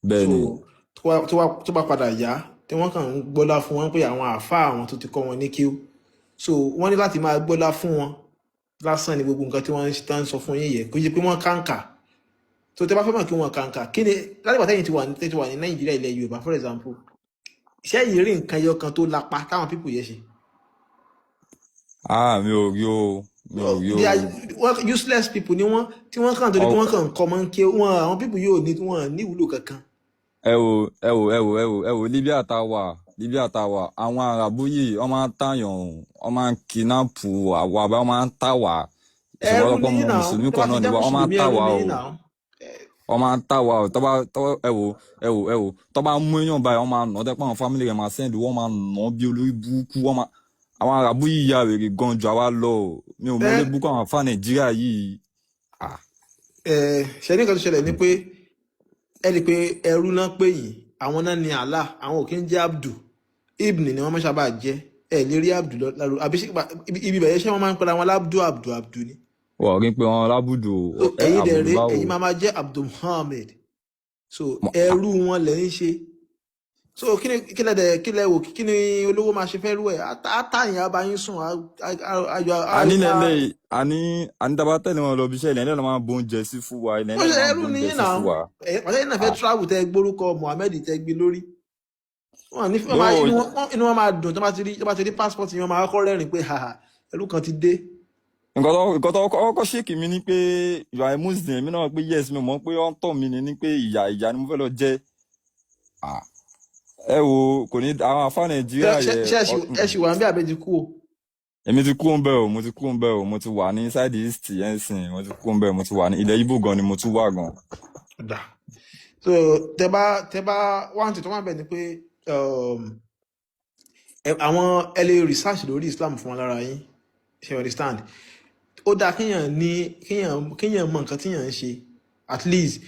Bẹ́ẹ̀ So ni. tó bá padà yá tí wọ́n kàn ń gbọ́lá fún wọn pé àwọn àáfàá àwọn tó ti kọ́ wọn ní kéwú, so wọ́n ní láti máa gbọ́lá fún wọn lásán ni. Gbogbo nǹkan tí wọ́n ń tán sọ fún yín yẹ kó jẹ́ pé wọ́n kàǹkà tó tẹ́ bá fẹ́ mọ̀ kí wọ́n kàǹkà, kí ni láti pàtẹ́yìn ti wà ní Nàìjíríà, ilẹ̀ Yorùbá, for example, ṣé yìí rí nǹkan ẹyọ kan tó lapa táwọn people yẹn ṣe? Ah, mi ò rí o, mi ò rí o. They are wọ́n useless people ni wọ́n, tí wọ́n kàn torí pé wọ́n kàn ń kọ́ mọ́ ń ké wọn. Àwọn people yóò ní wọn ní ìwúlò kankan. Ẹ wo, ẹ wo, ẹ wo, ẹ wo, ẹ wo Libya tá a wà, Libya tá a wà, àwọn Àràbù yìí, wọ́n máa ń tàyàn, wọ́n máa ń kidnap àwa bá, wọ́n máa ń tà wá. Ẹrú Ìṣèwọ́lọ́pọ̀ ní ọmọ náà mùsùlùmí tó bá kan ti náà ni jẹ́ wá, wọ́n máa ń mùsùlùmí, tà ẹrú wá ní o. náà. Wọ́n máa ń tà wá o. Tọ́ba tọ́, ẹ wo, ẹ wo, ẹ wo, tọ́ba mú èèyàn báyìí, wọ́n máa nà ọ́ tẹ́pọ̀, àwọn family rẹ̀ máa send, wọ́n máa nà ọ́ bí olórí burúkú. Wọ́n máa, àwọn Àràbù yìí ya wèrè gan ju àwa lọ o. Mi ò mọ ẹ olórí burúkú àwọn afá Nàìjíríà yìí. Ah. Ẹ ṣe ní nǹkan tó ṣẹlẹ̀ ni pé ẹ rí i pé ẹrú náà pè yín, àwọn náà ní Allah, àwọn ò kí ń jẹ́ Abdu, Ibni ni wọ́n máa sábà jẹ́. Ẹ lè rí Abdu lárú àbí ibi bẹ̀yẹ, ṣé wọ́n máa ń pera wọn lábdu, Abdu, Abdu ni? Wọ́n rí pé wọ́n lábùdù So ẹ ẹ̀yin dẹ̀ àbùdù rèé, báwo? ẹ̀yin máa máa jẹ́ Abdul Muhammad, so ẹrú wọn lẹ̀ ń ṣe. So kí ni kí lẹ dẹ̀ kí lẹ wò, kí ni olówó máa ṣe fẹ́ rú ẹ̀ átàyìn abayín sùn ayọ̀ Àní lẹ́lẹ́, àní tá a bá tẹ̀lé wọn lọ bí iṣẹ́, ilẹ̀ náà máa ń bo oúnjẹ sí fún wa, ilẹ̀ Wọ́n náà ṣe máa ń ẹrú bo oúnjẹ nìyí sí náà. fún wa. Pàṣẹ yìí náà fẹ́ Ah. travel, tẹ gbórúkọ Muhammed tẹ gbé lórí wọn ní wọn máa No. inú wọn máa dùn tó bá ti rí passport yẹn, wọn máa kọ́ rẹ́rìn pé haha, ẹrú kan ti dé. Nǹkan tó kọ́kọ́ ṣèkì mi ni pé you are a Muslim. Èmi náà pé yes, mi mọ̀ pé ó ń tọ̀ mí ni pé ìyà ni mo fẹ́ lọ jẹ. Ah, ẹ wo, kò ní àwọn afá Nàìjíríà ṣe yẹ. ṣe ẹ ṣì wà ń bí àbẹ́jì kú o? Èmi ti kú ń bẹ̀ o, mo ti kú ń bẹ̀ o. Mo ti wà ní side east yẹn sìn, mo ti kú ń bẹ̀, mo ti wà ní ilẹ̀ Ìgbò gan ni mo tún wà gan. Dà so tẹ bá wá ní tó wà bẹ̀ ni pé àwọn ẹ lè research lórí Islam fún wọn lára yín, ṣe you understand? Ó dáa kéèyàn ní kéèyàn mọ nǹkan tíyàn ń ṣe, at least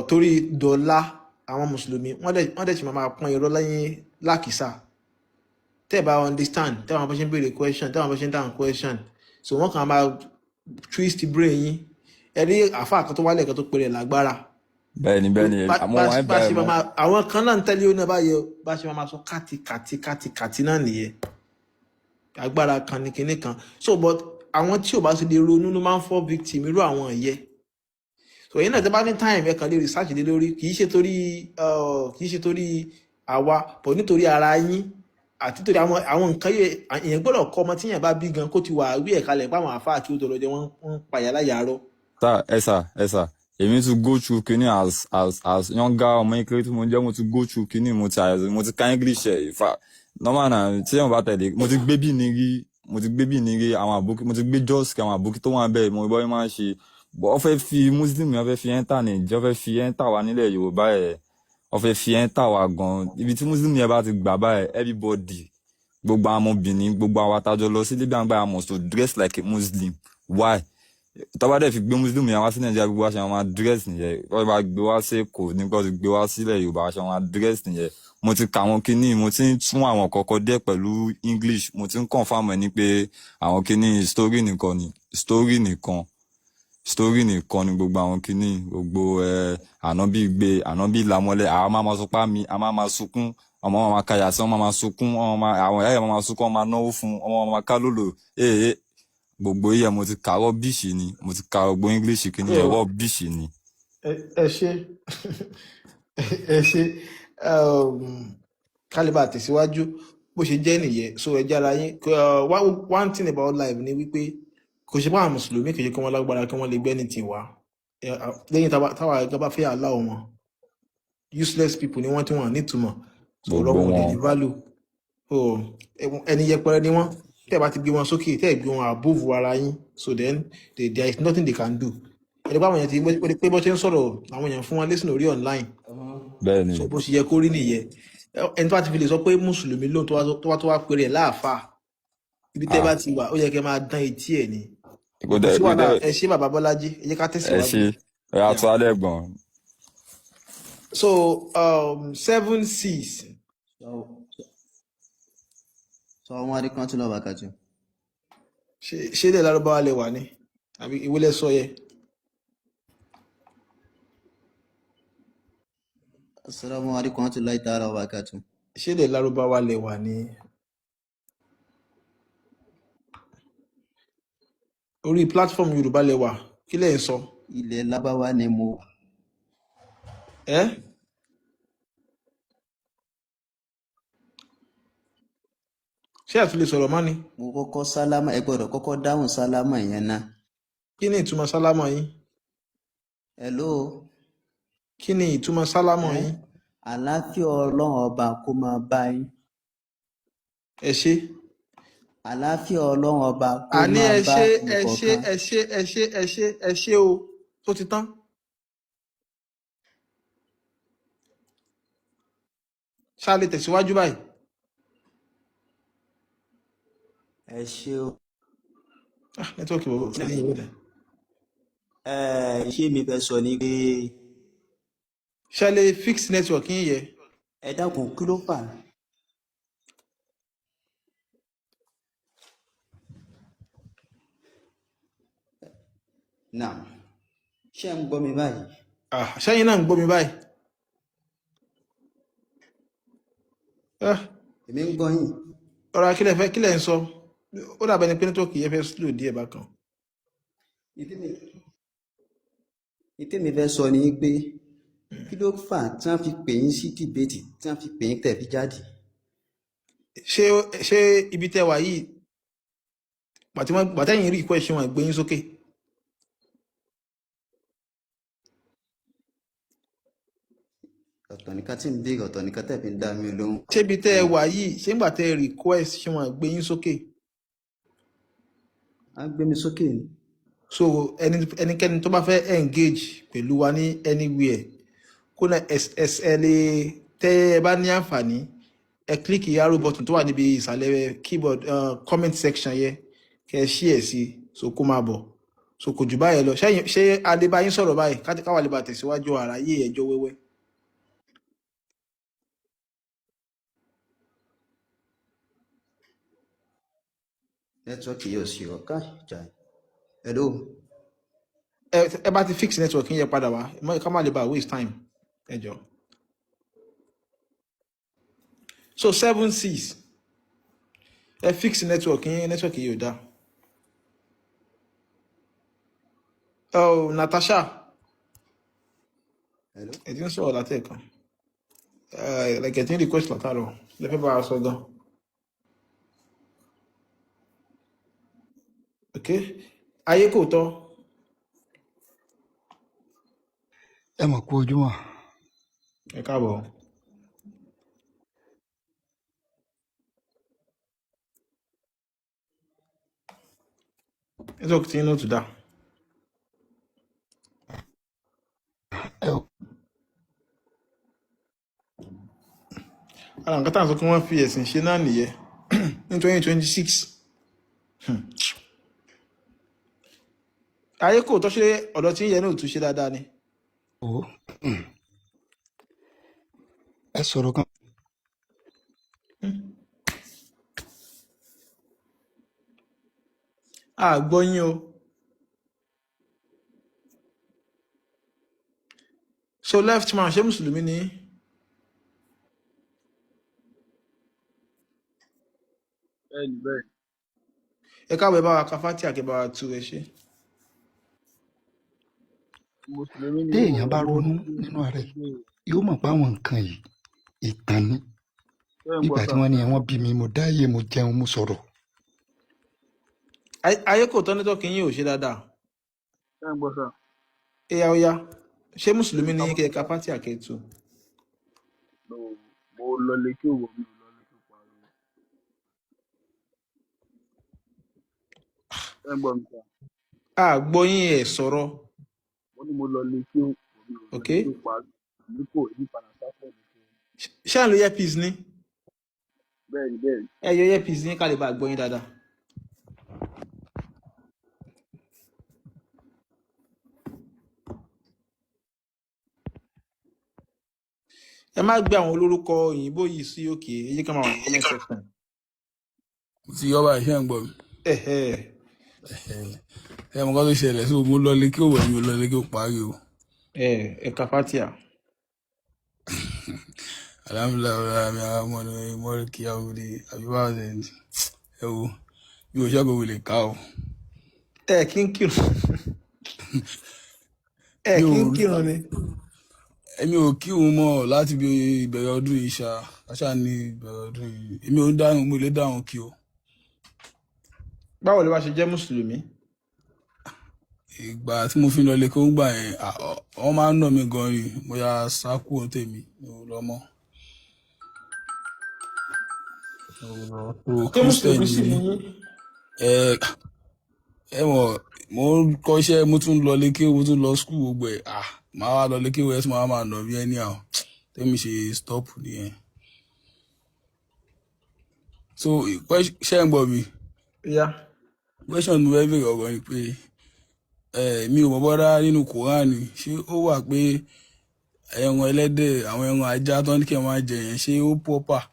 torí dọ́là àwọn mùsùlùmí wọ́n dẹ̀ sì máa pọ́n irọ́ lẹ́yìn lákìsà. Tẹ́ ẹ bá understand, tẹ́ ẹ bá ṣe ń béèrè question, tẹ́ ẹ bá ṣe ń dáhùn question, so wọ́n kàn máa twist brain yín. Ẹ rí àáfàá kan tó wálẹ̀ kan tó pèrè lágbára. Bẹ́ẹ̀ni, bẹ́ẹ̀ni, àmọ́ wọn bá ṣe bẹ́ẹ̀ mọ́. máa àwọn kan náà ń tẹ́lẹ̀ ó náà báyẹ, bá ṣe máa sọ káti kàti káti kàti náà nìyẹn, agbára kan ní kinní kan. So but àwọn tí ò bá ti lè ronú ló máa ń fall victim irú àwọn yẹn. So èyí náà, tẹ́ bá ní time, ẹ kàn lè research lé lórí. Kì í ṣe torí àwa but nítorí ara yín àti torí àwọn nǹkan yẹ èèyàn gbọ́dọ̀ kọ́. Ọmọ tí èèyàn bá bí gan kó ti wà wí ẹ̀ka lẹ̀ pé àwọn àáfàá tí ó tọrọ jẹ wọ́n ń pàyà láyàárọ̀. Sir, ẹ sà, ẹ sà, èmi tún go through kinní as younger ọmọ kékeré tí mo jẹ́, mo ti go through kinní, mo ti ka English ẹ̀. In fact, normal na tí èèyàn bá tẹ̀lé, mo ti gbé bí ní rí, mo ti gbé bí ní rí àwọn àbókí, mo ti gbé Jos kí àwọn àbókí tó wà bẹ́ẹ̀, mo bọ́ máa ń ṣe bọ́. Ọ fẹ́ fi Muslim, wọ́n fẹ́ fi enter Nàìjíríà, wọ́n fẹ́ fi enter wa nílẹ̀ Yorùbá ẹ̀, wọ́n fẹ́ fi enter wa gan. Ibi tí Muslim yẹn bá ti gbà báyìí, everybody, gbogbo àwọn ọmọbìnrin, gbogbo àwọn àtàjọ lọ sí Libya ń gbà, must to dress like a Muslim. Why? Tọ́ba dẹ̀ fi gbé Muslim yẹn wá sí Nàìjíríà, gbogbo wa ṣe máa dress nìyẹn. Wọ́n bá gbé wá sí Èkó ní kó ti gbé wá sílẹ̀ Yorùbá, ṣe máa dress nìyẹn. Mo ti kà àwọn kinní, mo ti ń tún àwọn kọ̀ọ̀kan díẹ̀ pẹ̀lú English, mo ti ń confirm ẹ̀ ní pé àwọn kinní story nìkan ni, story nìkan, story nìkan ni gbogbo àwọn kinní, gbogbo ẹ ànábì gbé ànábì làmọ́lẹ̀, àwọn máa ma sọ pé àmì a máa ma sunkún, ọmọ máa ma kàyà sí, ọmọ máa ma sunkún, ọmọ máa àwọn ìyá yẹn máa ma sunkún, ọmọ máa náwó fún ọmọ máa ma ká lòlò ee. Gbogbo yìí mo ti kà, rubbish ni. Mo ti kà gbogbo English kinní yẹn, rubbish ni. Ẹ ṣe, ẹ ṣe. Kálíbà tẹ̀síwájú bó ṣe jẹ́ nìyẹn. So ẹ jára yín. One thing about life ni wípé kò ṣe pé àwọn mùsùlùmí kì í ṣe kí wọ́n lágbára kí wọ́n lè gbẹ́ ní tiwa lẹ́yìn táwa ẹgbẹ́ bá fẹ́ aláwọ̀ wọn. Useless people ni wọ́n tí wọ́n nítumọ̀. So ọ̀rọ̀ Gbogbo wọn ò dẹ̀ wọn. ní value. So ẹni yẹpẹrẹ ni wọ́n. Tẹ́ ẹ bá ti gbé wọn sókè, tẹ́ ẹ gbé wọn above ara yín, so then there is nothing they can do. Ẹni pé àwọn èèyàn ti pé bó ṣe ń sọ̀rọ̀, àwọn èèyàn fún wọn lẹ́sìn lórí online. Bẹ́ẹ̀ ni. So bó ṣe yẹ kó rí nìyẹn. Ẹni tó bá ti fi lè sọ pé mùsùlùmí lóhun tó wá péré ẹ̀ láàfáà, ibi tẹ́ bá Ah, ti wà, ó yẹ kẹ́ máa dán etí ẹ̀ ni. kò Kò dẹ̀ sí kò wàhálà. dẹ̀ Ẹ ṣé, bàbá Bọ́lájí, ẹ jẹ́ ká ẹ tẹ̀síwájú. ṣe ẹ Yeah. àtúwálẹ̀ ẹ̀gbọ́n. So 76. Assalamu alaikum warahmatullahi wabarakatuh. Ṣé ilẹ̀ lárúbáwá lẹ wà ní àbí ìwé lẹ sọ yẹ? Assalamu alaikum warahmatullahi ta'ala wabarakatuh. Ṣé ilẹ̀ lárúbáwá lẹ wà ní? Orí platform Yorùbá lẹ wà, kí lẹ̀ ń sọ? Ilẹ̀ Lárúbáwá ni mo wà. Ẹ ṣé àtúnlè sọ̀rọ̀ mọ́ ni? Mo kọ́kọ́ sálámà, ẹ gbọ́dọ̀ kọ́kọ́ dáhùn sálámà yẹn ná. Kí ni ìtumọ̀ sálámọ̀ yín? Hello. Kí ni ìtumọ̀ sálámọ̀ Ẹ́ yín? Àlàáfíà Ọlọ́run ọba kó máa bá yín. Ẹ ṣé. Àlàáfíà Ọlọ́run ọba kó Àní máa ẹ bá ṣé, ẹ ṣé, ẹnìkọ̀ọ̀kan. ẹ ṣé, ẹ ṣé, ẹ ṣé, ẹ ṣé o, tó ti tán. Ṣá lè tẹ̀síwájú báyìí? Ẹ ṣé o. Ah, network bọ̀ ẹ̀yìn ìwé dẹ̀. Ẹ ṣé, mi fẹ́ sọ ni pé Ṣá lè fix network yín yẹ? Ẹ dákun, kí ló fà á? Naam. Ṣé ń gbọ́ mi báyìí? Ah, ṣẹ́yìn náà ń gbọ́ mi báyìí? Ah, Èmi ń gbọ́ yín. ọ̀rọ̀ akílẹ̀ fẹ́, kílẹ̀ ń sọ? Ó dàbẹ̀ ni pé network yẹn fẹ́ slow díẹ̀ bákan. Ìtí mi fẹ́ sọ ni pé kí ló fà á tí wọ́n fi pè yín sí debate, tí wọ́n fi pè yín tẹ̀ fi jáde? Ṣé ibi tẹ́ wà yìí, pàtí wọ́n pàtẹ́yìn rí question wọn gbé yín sókè? Ọ̀tọ̀ nìkan tí ń béèrè, ọ̀tọ̀ nìkan tẹ̀ fi ń dá mi lóhùn. Ṣé ibi tẹ́ wà yìí, ṣé ńgbà tẹ́ request, ṣé wọ́n gbé yín sókè? Á gbé mi sókè ni. So ẹnikẹ́ni tó bá fẹ́ engage pẹ̀lú wa ní anywhere, kó náà ẹ lè tẹ́ ẹ bá ní àǹfààní, ẹ click arrow button tó wà níbi ìsàlẹ̀ keyboard, comment section yẹ kẹ́ ẹ share sí, so kó máa bọ̀. So kò jù báyẹn lọ. Ṣé a lè bá yín sọ̀rọ̀ báyìí káwa lè bá tẹ̀síwájú àráyé ẹjọ́ wẹ́wẹ́? Network yóò ṣe ọ̀ká ìjà. Hello. Ẹ bá ti fix network yín yẹn padà wá ká má lè bá waste time, ẹ jọ. So 76, ẹ fix network yín, network yìí ò dáa. Oh, Natasha. Hello. Ẹ ti ń sọ̀rọ̀ látẹ̀kan, like ẹ ti ń request látàrọ̀, lẹ fẹ́ bá a sọ gan. Ok, ayé kò tọ́. Ẹ mọ̀ kú ojúmọ́. Ẹ káàbọ̀. Network tí inú tún dá. Ẹ ò Ara nǹkan tá à ń sọ kí wọ́n fi ẹ̀sìn ṣe náà nìyẹn ní 2026. Ayé kò tọ́, ṣe ọ̀dọ̀ tí ń yẹ náà ò tún ṣe dáadáa ni? Ò ẹ sọ̀rọ̀ kan. A gbọ́ yín o. So left man, ṣé mùsùlùmí ni yín? Bẹ́ẹ̀ni, bẹ́ẹ̀. Ẹ káàbọ̀, ẹ bá wa ka Fátíà kẹ́ bá wa tú, ẹ ṣé. Mùsùlùmí ni Tí mí èèyàn o. bá ronú nínú ara ẹ̀, yóò mọ̀ pé àwọn nǹkan yìí ìtàn ni. Ṣé ń gbọ́ Nígbà tí sà? wọ́n ní wọ́n bí mi, mo dáyé, mo jẹun, mo sọ̀rọ̀. Ayé kò tọ́, network yín ò ṣe dáadáa. Ṣé ń gbọ́ sà? Ẹyà, ó yá, ṣé mùsùlùmí ni yín? Kẹ́ ẹ ka Fátíà kẹ́ ẹ tú. lọ lé kí òwò mi ò lọ lé kí ó pariwo. Ṣé ń gbọ́ mi sà? A gbọ́ yín, ẹ̀ sọ̀rọ̀. Mo ní mo lọ lé kí òwò mi ò lọ Ok, lé kí ó pariwo. Èmi kò èmi padà sáfẹ́ mi kí. Ṣé à ń lo earpiece ni? Bẹ́ẹ̀ni bẹ́ẹ̀ni. Ẹ yọ earpiece ní ká lè bá gbọ́ yín dáadáa. Ẹ má gbé àwọn olórúkọ òyìnbó yìí sí òkè, ẹ jẹ́ ká máa wà ní comment section. Mo ti yọ báyìí, ṣé ń gbọ́ mi? Ẹ̀hẹ́. Ẹ mọ̀ nǹkan tó ṣẹlẹ̀ sí o, mo lọ lé kí òwò mi ò lọ lé kí ó parí o. Ẹ ẹ kàfátíà. Alhamdulilayi ọ̀rẹ́ mi, àwọn ọmọ ní mọ́rí kí á wọlé àbí báwo ṣe ń ẹ wo mi ò ṣọ́ọ̀bù wò lè ká o. Ẹ kí ń kírun, ẹ Mi kí ò ń kírun ni? Èmi ò kírun mọ́ láti bí ìbẹ̀rẹ̀ ọdún yìí ṣá, ṣáṣá ní ìbẹ̀rẹ̀ ọdún yìí. Èmi ò ń dáhùn, mo lè dáhùn kí o. Báwo ló wá ṣe jẹ́ mùsùlùmí? Ìgbà tí mo fi ń lọ lé kí ó ń gbà yẹn, wọ́n máa ń nà mí gan ni, mo yà sá kúrò tèmi, mi ò lọ mọ́. Mi ò lọ. So Ṣé Christian mùsùlùmí ni sì mí. ni yín? Ẹ ẹ mọ̀, mo ń kọ́ṣẹ́, mo tún lọ lé kéwú, mo tún lọ school, gbogbo ẹ̀, màá wá lọ lé kéwú, ẹ̀ tún máa máa nà mí anyhow. Tèmi ṣe stop nìyẹn. So ṣé ń gbọ́ mi? Ya. Question tí mo fẹ́ béèrè ọ̀rọ̀ ni pé mi ò mọ̀ bọ́dá nínú Quran, ṣé ó wà pé ẹran ẹlẹ́dẹ̀, àwọn ẹran ajá tó ní kí ẹ máa jẹ yẹn, ṣé ó proper?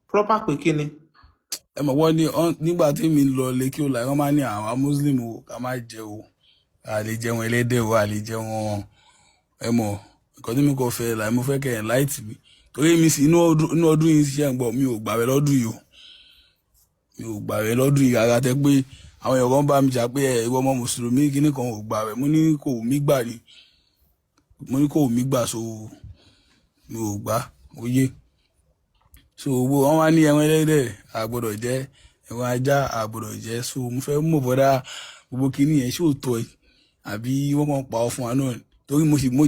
Proper pé kí ni? Ẹ mọ̀ wọ́n ní nígbà tí mi lọ lé kí o là, wọ́n máa ní àwọn Muslim o ká má jẹ o, a lè jẹun ẹlẹ́dẹ̀ o, a lè jẹun. Ẹ mọ̀ nǹkan tí mi kò fẹ́ là, mo fẹ́ kẹ́ ẹ̀ láìtì mi, torí mi sì inú ọdún yìí ṣe ń gbọ́, mi ò gbàwẹ̀ lọ́dún yìí o, mi ò gbàwẹ̀ lọ́dún yìí rárá. Tẹ́ pé àwọn èèyàn kan bá mi jà pé ẹ ìwọ ọmọ mùsùlùmí kíní kan ò gbàwẹ̀, mo ní kò wù mí gbà ni, mo ní kò wù mí gbà, so mi ò gbà ó yé. So gbogbo wọn wá ní ẹran ẹlẹ́dẹ̀ a gbọ́dọ̀ jẹ, ẹran ajá a gbọ́dọ̀ jẹ, so mo fẹ́ mọ̀ bọ́dá gbogbo kíní yẹn ṣé òótọ́ ẹ àbí wọ́n kàn pa ọ fún wa náà ni? Torí mo sì mo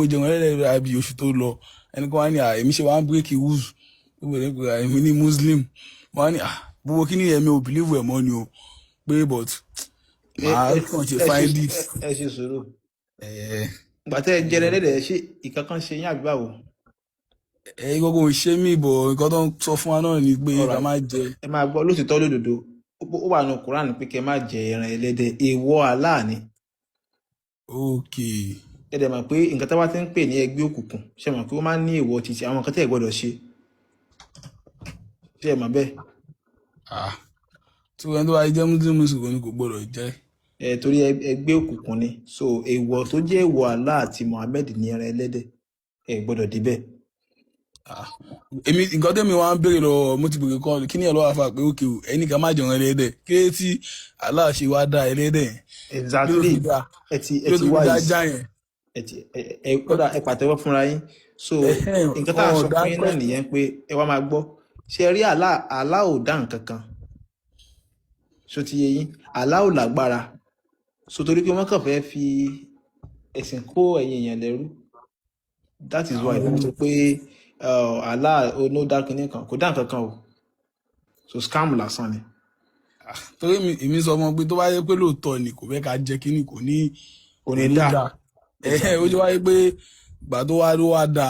jẹun ẹlẹ́dẹ̀ àbí oṣù tó lọ, ẹnì kan wá ní èmi ṣe wá ń bírèkì wúzù gbogbo ẹ̀ pé èmi ní muslim, wọ́n á ní gbogbo kíní yẹn mi ò bìlíìfù ẹ̀ mọ́ ni o, pé but Ẹ màá ẹ kàn ṣe ẹ ṣe find it. Ẹ ṣe sùúrù. Ẹ Ìgbà tẹ́ ẹ jẹrẹ ẹlẹ́dẹ̀, ṣé ìkankan ṣe yín àbí báwo? Ẹ gbogbo ò ṣe mí bọ̀, nǹkan tó ń sọ fún wa náà ni pé ká Alright. má jẹ. Ẹ máa gbọ́ lótìtọ́ lódodo, ó wà nù Quran pé kẹ́ má jẹ ẹran ẹlẹ́dẹ̀, èèwọ̀ Allah ni. Ok. Ẹ dẹ̀ mọ̀ pé nǹkan tá bá ti ń pè ní ẹgbẹ́ òkùnkùn, ṣe mọ̀ pé ó máa ń ní èèwọ̀ títí àwọn nǹkan tẹ́ ẹ gbọ́dọ̀ ṣe, ṣe ẹ mọ̀ bẹ́ẹ̀? Tí ẹni tó bá jẹ́ muslim ní kò gbọ́dọ̀ jẹ. Ẹ torí ẹgbẹ́ òkùnkùn ni, so èèwọ̀ tó jẹ́ èèwọ̀ Allah àti Muhammed ní ẹran ẹlẹ́dẹ̀, ẹ gbọ́dọ̀ débẹ̀. Èmi nǹkan tẹ́mi wá ń béèrè lọ́wọ́, mo ti béèrè kan kí ni ẹ̀ lọ́wọ́ àfa pé òkè o, ẹni ká má jẹun ẹlẹ́dẹ̀, kí ló tí Allah ṣe wá dá ẹlẹ́dẹ̀ yẹn? Kí ló Exactly. fi dá? Ẹ ti Kí ẹ ló ti tó fi dá wise. já yẹn? Ẹ ti ẹ ẹ kódà ẹ pàtẹ́wọ́ fúnra yín. So nǹkan tá à ń Wọn sọ ò dá fún yín náà nìyẹn pé ẹ wá máa gbọ́, ṣe rí Allah, Allah ò dá nǹkan kan, ṣó ti yé yín? Allah ò lágbára, so torí pé wọ́n kàn fẹ́ fi ẹ̀sìn kó ẹ̀yin èèyàn lẹ́rú, that is why wọ́n sọ pé Allah ò ní ó dá kinní kan, kò dá nǹkan kan o, so scam lásán ni. Torí èmi sọ fún ọ pé tó bá yẹ pé lóòótọ́ ni kò fẹ́ ká jẹ kíní, kò ní Kò kò ní ní dá. dá. Ó Exactly. jẹ́ wáyé pé ìgbà tó wá ló wá dá,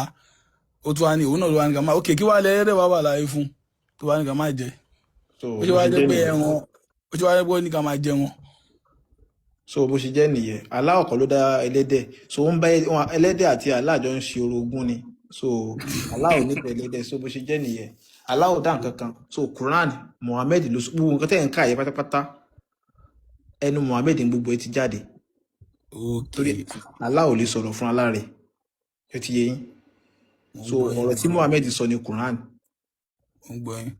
ó tún wá ní òun náà ló wá ní ká má, ok, kí wàá lẹ ẹlẹ́dẹ̀ wá wà láyé fún tó wá ní ká má jẹ? So Ó ṣe bó wá ṣe jẹ́ jẹ́ pé nìyẹn. ẹran, ó ṣe wá jẹ́ pé ó ní ká máa jẹ wọn. So bó ṣe jẹ́ nìyẹn, Allah kọ́ ló dá ẹlẹ́dẹ̀, so ó ń bá ẹlẹ́dẹ̀ àti Allah jọ ń ṣe orogún ni, so Allah ò nífẹ̀ẹ́ ẹlẹ́dẹ̀, so bó ṣe jẹ́ nìyẹn, Allah ò dá nǹkan kan. So Quran, Muhammed ló sọ gbogbo nǹkan tẹ́ ẹ̀ ń kà yẹn pátápátá, ẹnu Muhammed ní gbogbo ẹ ti jáde. Ok. Torí Allah ò lè sọ̀rọ̀ fún Allah rẹ̀, ó ti yé yín? Mo ń So gbọ́ yín. ọ̀rọ̀ tí Muhammed sọ ní Quran. Mo ń gbọ́ yín.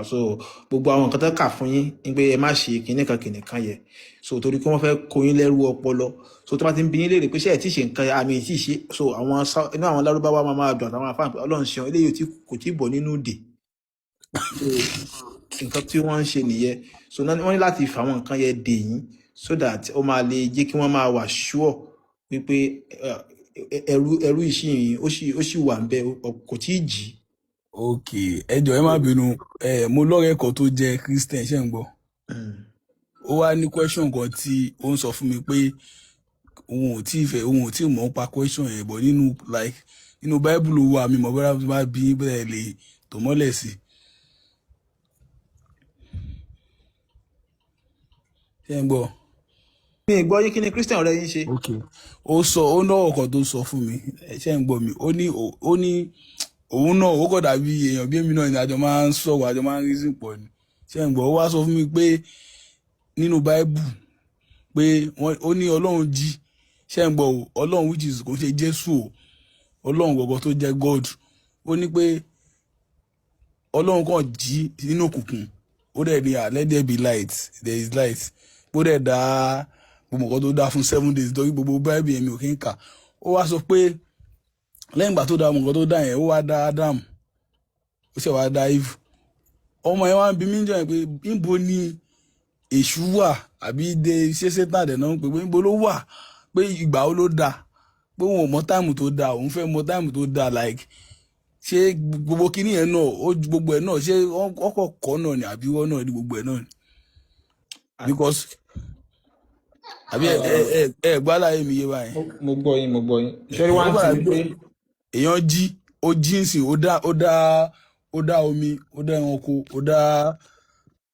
So gbogbo àwọn nǹkan tó kà fún yín ní pé ẹ má ṣe kinní kan kinní kan yẹ, so torí pé wọ́n fẹ́ kó yín lẹ́rú ọpọlọ, so tó bá ti ń bi yín léèrè pé ṣé ẹ ti ṣe nǹkan àmì ì tí ì ṣe, so àwọn inú àwọn lárúbáwá máa máa dùn àtàwọn afáàn pé Ọlọ́run ṣeun, eléyìí ò tí kò tí ì bọ̀ nínú ìdè. So nǹkan tí wọ́n ń ṣe nìyẹn, so wọ́n ní láti fà àwọn nǹkan yẹn dè yín so that ó máa lè jẹ́ kí wọ́n máa wà sure wípé Ẹrú ìṣìn ó sì wà ń bẹ, kò tí ì jì. Ok, ẹ jọ̀ọ́, ẹ má bínú. Ẹ mo lọ́rẹ̀ẹ́ kan tó jẹ́ Christian, ṣé ń gbọ́? Ó wá ní question kan tí ó ń sọ fún mi pé òun ò tí ì fẹ́, òun ò tí ì mọ̀ nípa question yẹn, but nínú like nínú Bible wà. Mi mọ̀ bóyá tó bá bí bẹ́ẹ̀ lè tó mọ́lẹ̀ sí. Ṣé ń gbọ́? Mi ì gbọ́ yín. Kí ni Christian ọ̀rẹ́ yín ṣe? Ok, ó sọ, ó náwó kan tó sọ fún mi. Ẹ ṣé ń gbọ́ mi? Ó ní òun náà ó kọ̀ dàbí èèyàn bí èmi náà ní, àjọ máa ń sọ̀rọ̀, àjọ máa ń reason pọ̀ ni. Ṣé ń gbọ́? Ó wá sọ fún mi pé nínú Bible pé wọ́n ó ní Ọlọ́run jí. Ṣé ń gbọ́ o? Ọlọ́run, which is kò ń ṣe Jésù o, Ọlọ́run gbọ̀ngàn tó jẹ́ God. Ó ní pé Ọlọ́run kàn jí nínú òkùnkùn, ó dẹ̀ ní, "Ah, let there be light, there is light." Ó dẹ̀ dá gbogbo nǹkan tó dá fún 7 days, torí gbogbo Bible yẹn mi ò kí ń kà. Ó wá sọ pé lẹ́yìn ìgbà tó dá gbogbo nǹkan tó dá yẹn, ó wá dá Adam, ó sì wá dá Eve. Ọmọ yẹn wá ń bi mí jọ yẹn pé níbo ni èṣù wà, àbí de ṣé Satan dẹ̀ náà ń pè, pé níbo ló wà, pé ìgbà wo ló dá, pé òun ò mọ time tó dá, òun fẹ́ mọ time tó dá. Like, ṣé gbogbo kinní yẹn náà, ó gbogbo ẹ̀ náà, ṣé ọkọ̀ kọ́ náà ni, àbí wọ́n náà ni gbogbo ẹ̀ náà ni? Because àbí ẹ gbá láyé mi yé báyìí? Mo gbọ́ yín, mo gbọ́ yín. Ṣé Ó wá ń gbàdá ti pé pé èèyàn jí, ó jí ń sìn, ó dá omi, ó dá ẹranko, ó dá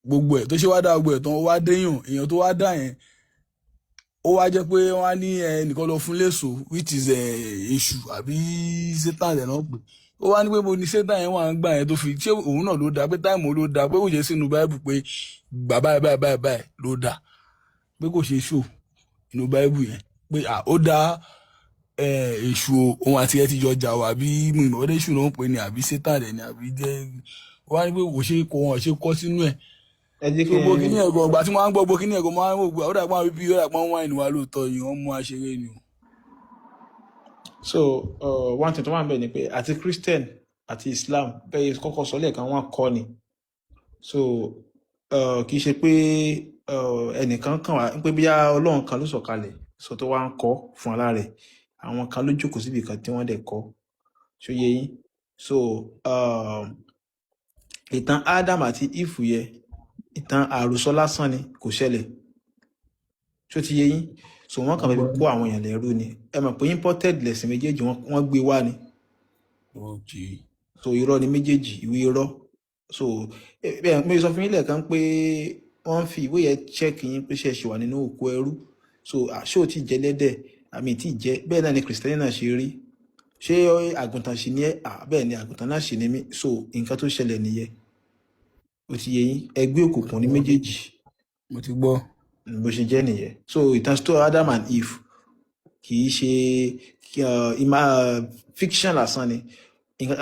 gbogbo ẹ̀ tó ṣe, wá dá gbogbo ẹ̀ tán, ó wá déyàn. Èèyàn tó wá dá yẹn, ó wá jẹ́ pé wọ́n á ní ẹnìkan lọ fún léṣo, which is èṣù àbí Satan ẹ̀ náà pè. Ó wá ní pé mo ní Satan yẹn wà ń gbà yẹn tó fi ṣé òun náà ló dá, pé time ló dá, pé kò ṣe sínú Bible pé gbà báyìí báyìí báyìí báyìí ló dá, pé kò ṣe ṣò inú Bible yẹn pé à ó dá èṣù o, òun àti ẹ ti jọ jà o, àbí mi ìmọ̀ ọdẹ èṣù ló ń pè ní, àbí Satan rẹ̀ ní, àbí jẹ́. Ó wá ní pé kò ṣe kò wọ́n ṣe kọ́ sínú ẹ̀. Ẹ jẹ́ So kí gbogbo n kíní ẹ̀gọ́ ìgbà tí wọ́n á ń gbọ́ gbogbo kíní ẹ̀gọ́, máa ń wò pé ó dàgbà wípé ó dàgbà wọ́n wáìnì wa lóòótọ́ yìí, wọ́n mú aṣeré ni o. So one thing tó wà ń bẹ̀ ni pé àti Christian àti Islam, bẹ́ẹ̀ kọ́kọ́ sọ lẹ́ẹ̀kan, wọ́n kọ́ ni. So kì í ṣe pé ẹnìkan kàn wá pé bí Ọlọ́run kan ló sọ̀kalẹ̀ sọ tó wá ń kọ́ fún ara rẹ̀. Àwọn kan ló jókòó síbi kan tí wọ́n dẹ̀ kọ́. Ṣó yé yín? So ìtàn Adam àti Eve yẹ, ìtàn àròsọ lásán ni, kò ṣẹlẹ̀. Ṣó ti yé yín? So wọ́n kàn fẹ́ fi kó àwọn èèyàn lẹ́rú ni. Ẹ mọ̀ pé imported lẹ̀sìn méjèèjì, wọ́n gbé wá ni. So irọ́ ni méjèèjì, ìwé irọ́. So bẹ́ẹ̀ mo sọ fún yín lẹ́ẹ̀kan pé wọ́n ń fi ìwé yẹn check yín pé ṣe é ṣe wà nínú òkú ẹrú. So ṣé o ti jẹ lẹ́dẹ̀ àmì tí jẹ? Bẹ́ẹ̀ náà ni Kìrìsìtẹ́nì náà ṣe rí. Ṣé àgùntàn sì ni ẹ́? Bẹ́ẹ̀ ni, àgùntàn náà sì ni mí. So nǹkan tó ṣẹlẹ̀ nìyẹn. Ó ti yé yín? Ẹgbẹ́ òkùnkùn ní méjèèjì. Mo ti gbọ́. Bó ṣe jẹ́ nìyẹn. So ìtàn story Adam and Eve kì í ṣe fiction lásán ni.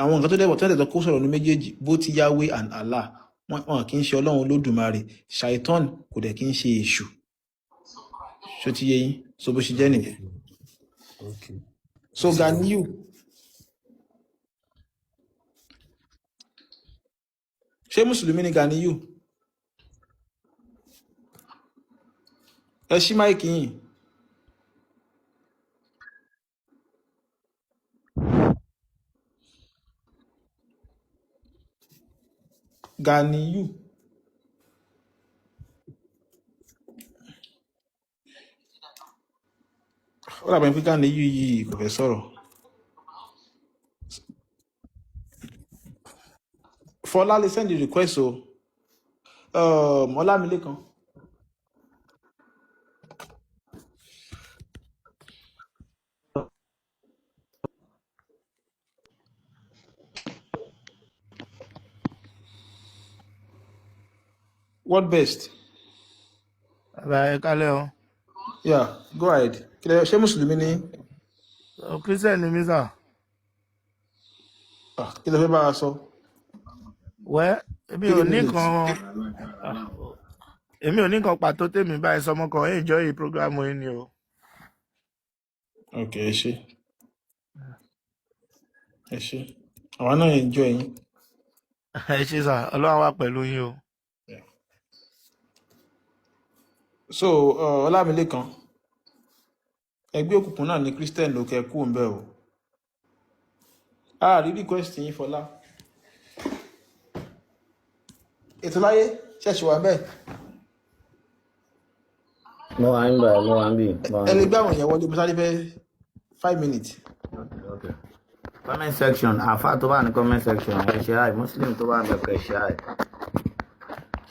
Àwọn nǹkan tó dẹ̀ tó dẹ̀ tó kó sọ̀rọ̀ ní méjèèjì, both Yahweh and Allah, wọn kì í ṣe Ọlọ́run Olódùmarè. Shaitan kò dẹ̀ kì í ṣe èṣù. Ṣó ti yé yín? So bó ṣe jẹ́ nìyẹn. So Ganiyu, ṣé mùsùlùmí ni Ganiyu? Ẹ ṣí mic yín. Ganiyu, ó dàbí pé Ganiyu yìí kò fẹ́ sọ̀rọ̀. Fọlá lè send the request o. Ọlámilékan. What best? Bàbá, ẹ kálẹ́ o. Yeah, go ahead. Ṣé mùsùlùmí ni? Ọ, Christian ni mí sà. Ah, kí lẹ fẹ́ bá a sọ? Wẹ́ èmi ò Three ní minutes. kan, èmi ò ní kan pàtó tèmi báyìí sọmọ kan enjoy program yìí ni o. Ok, ẹ ṣé, ẹ ṣé, àwa náà enjoy yín. Ẹ ṣé sà, Ọlọ́run wà pẹ̀lú yín o. Yeah. So Ọlámilékan. Ẹgbẹ́ òkùnkùn náà ní Christian ló kẹ kú ń bẹ̀ o. A rí request yín, Fọlá. Ètò láyé ṣẹ̀ṣì wà bẹ́ẹ̀. Mo wà ń bẹ̀, mo wà ń bì, mo wà Ẹ ń lè bì. gbé àwọn èèyàn wọlé, mo sáré fẹ́ 5 minutes. Okay. Comment section, àfa tó wà ní comment section, ẹ ṣe àì, Muslim tó wà ní ọkọ̀, ẹ ṣe àì.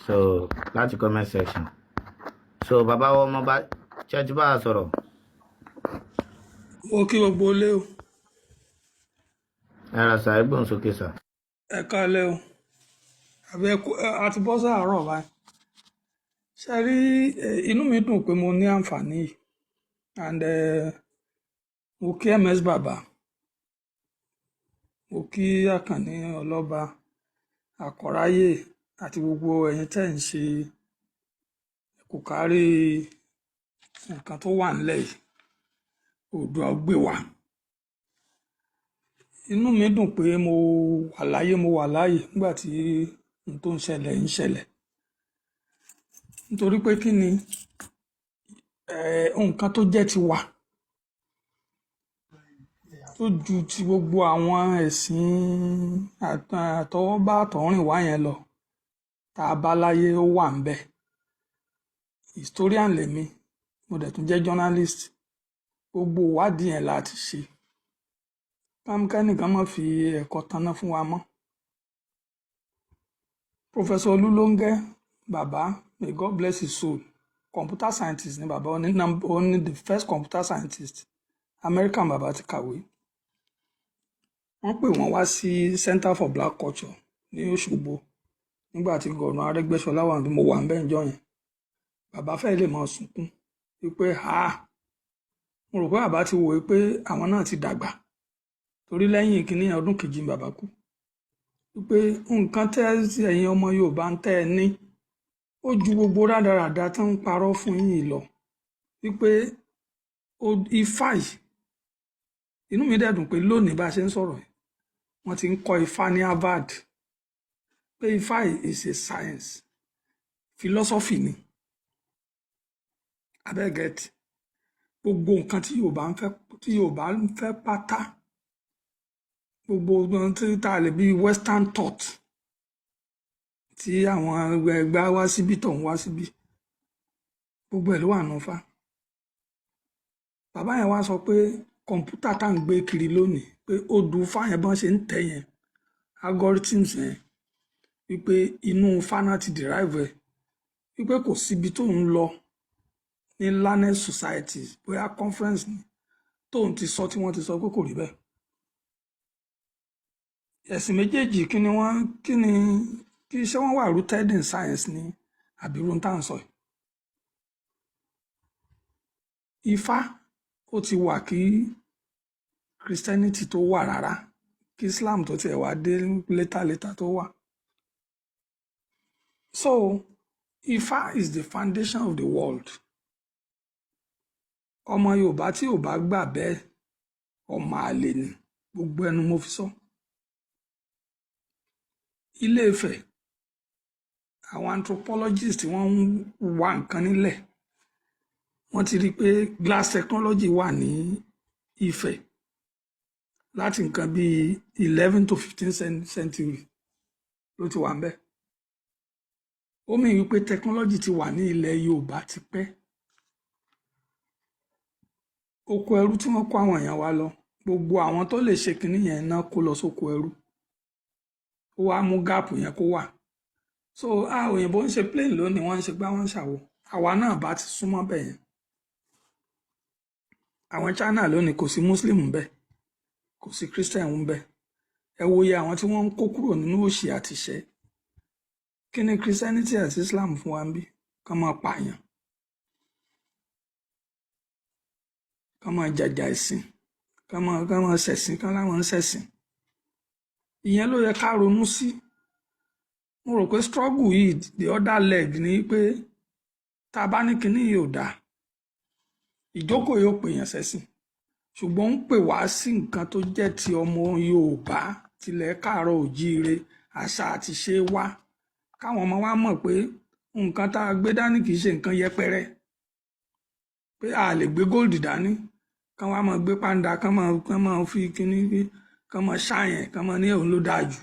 So láti comment section. So bàbá wa ọmọ bá church bá a sọ̀rọ̀. Mo kí gbogbo ilé o. Ẹ ra sà, ẹ gbóhùn sókè sà. Ẹ káalẹ́ o, àbí ẹ kú àti bọ́ sáàárọ̀ báyìí. Ṣe rí, inú mi dùn pé mo ní àǹfààní yìí and mo kí ms bàbá, mo kí Àkànní Ọlọ́ba Àkọ́ráyè àti gbogbo ẹ̀yin tẹ́ ń ṣe kò kárí nǹkan tó wà nílẹ̀ yìí. Oòduà ó gbè wá. Inú mi dùn pé mo wà láyé, mo wà láàyè nígbà tí ohun tó ń ṣẹlẹ̀ ń ṣẹlẹ̀, nítorí pé kí ni, nǹkan tó jẹ́ tiwa tó ju ti gbogbo àwọn ẹ̀sìn àtọwọ́bá àtọ̀húnrìnwá yẹn lọ tá a bá láyé, ó wà ń bẹ̀. Historian lèmi, mo dẹ̀ tún jẹ́ journalist. Gbogbo ìwádìí yẹn la ti ṣe. Kẹ́nìkan má fi ẹ̀kọ́ tanná fún wa mọ́. Professor Olúlóńgẹ́ bàbá, may God bless his soul, computer scientist ni bàbá. Ó ní the first computer scientist American. Bàbá ti kàwé. Wọ́n pè wọ́n wá sí Center for Black Culture ní Òṣogbo nígbà tí Governor Arẹ́gbẹ́ṣọlá wà ní. Mo wà ń bẹ́ẹ̀ níjọ́ yẹn. Bàbá fẹ́ lè máa sunkún wípé ha, mo rò pé bàbá ti wò ó pé àwọn náà ti dàgbà, torí lẹ́yìn kínní ọdún kejì ni bàbá kú, wípé nǹkan tẹ́ ẹ̀yin ọmọ Yorùbá ń tẹ́ ẹ ní, ó ju gbogbo rádaràda tó ń parọ́ fún yín yìí lọ, wípé ifá yìí. Inú mi dẹ̀ dùn pé lónìí bá a ṣe ń sọ̀rọ̀ yìí, wọ́n ti ń kọ́ ifá ní Harvard, pé ifá yìí is a science, philosophy ni abẹ́gẹ́tì. Gbogbo nǹkan tí Yorùbá ń fẹ́, tí Yorùbá ń fẹ́ pátá, gbogbo ohun tí tá a lè bí western thought tí àwọn ẹgbẹ́ wá síbí tó ń wá síbí, gbogbo ẹ̀ ló wà nù Ifá. Bàbá yẹn wá sọ pé kọ̀ǹpútà tá à ń gbé kiri lónìí, pé odù Ifá yẹn, bọ́n ṣe ń tẹ̀ yẹn, algorithms yẹn, wípé inú Ifá náà ti derive ẹ̀, wípé kò síbi tó ń lọ ní learned societies, bóyá conference ni tóun ti sọ, tí wọ́n ti sọ pé kò rí bẹ́ẹ̀. Ẹ̀sìn méjèèjì, kí ni wọ́n, kí ni kí ṣé wọ́n wà rooted in science ni àbí irú tá à ń sọ yìí? Ifá ó ti wà kí Christianity tó wà rárá, kí Islam tó tiẹ̀ wá dé later later tó wà. So Ifá is the foundation of the world. Ọmọ Yorùbá tí ò bá gbà bẹ́ẹ̀, ọmọ àlè ni, gbogbo ẹnu mo fi sọ. Ilé Ifẹ̀, àwọn anthropologist, wọ́n ń wá nǹkan nílẹ̀, wọ́n ti rí i pé glass technology wà ní Ifẹ̀ láti nǹkan bíi 11 to 15 century ló ti wà ń bẹ̀. Ó mì wípé technology ti wà ní ilẹ̀ Yorùbá tipẹ́. Oko ẹrú tí wọ́n kó àwọn èèyàn wa lọ, gbogbo àwọn tó lè ṣe kinní yẹn náà kó lọ sóko ẹrú, ó wá mú gap yẹn kó wà. So ah, òyìnbó ń ṣe plane lónìí, wọ́n ń ṣe gbá, wọ́n ń ṣàwo. Àwa náà bá ti súnmọ́ bẹ̀ yẹn. Àwọn China lónìí, kò sí Muslim ńbẹ̀, kò sí Christian ńbẹ̀. Ẹ wo iye àwọn tí wọ́n ń kó kúrò nínú òṣì àti ìṣẹ́. Kí ni Christianity àti Islam fún wa ń bí? Kán máa pààyàn, kán máa jàjà ẹ̀sìn, kán máa ṣẹ̀sìn, kán láwọn ń ṣẹ̀sìn. Ìyẹn ló yẹ ká ronú sí. Mo rò pé struggle yìí, the other leg ni pé tá a bá ní kinní yìí ò dáa, ìjókòó yóò pè yàn sẹ́sìn, ṣùgbọ́n ń pè wá sí nǹkan tó jẹ́ ti ọmọ Yorùbá tilẹ̀ káàárọ̀ òjíire, àṣà àti ṣe wá, káwọn ọmọ wa mọ̀ pé nǹkan tá a gbé dání kì í ṣe nǹkan yẹpẹrẹ, pé a lè gbé gold dání. Kán wá máa gbé pàǹdà, kán máa fi kíní, kán máa ṣàyẹn, kán máa ní òun ló dáa jù.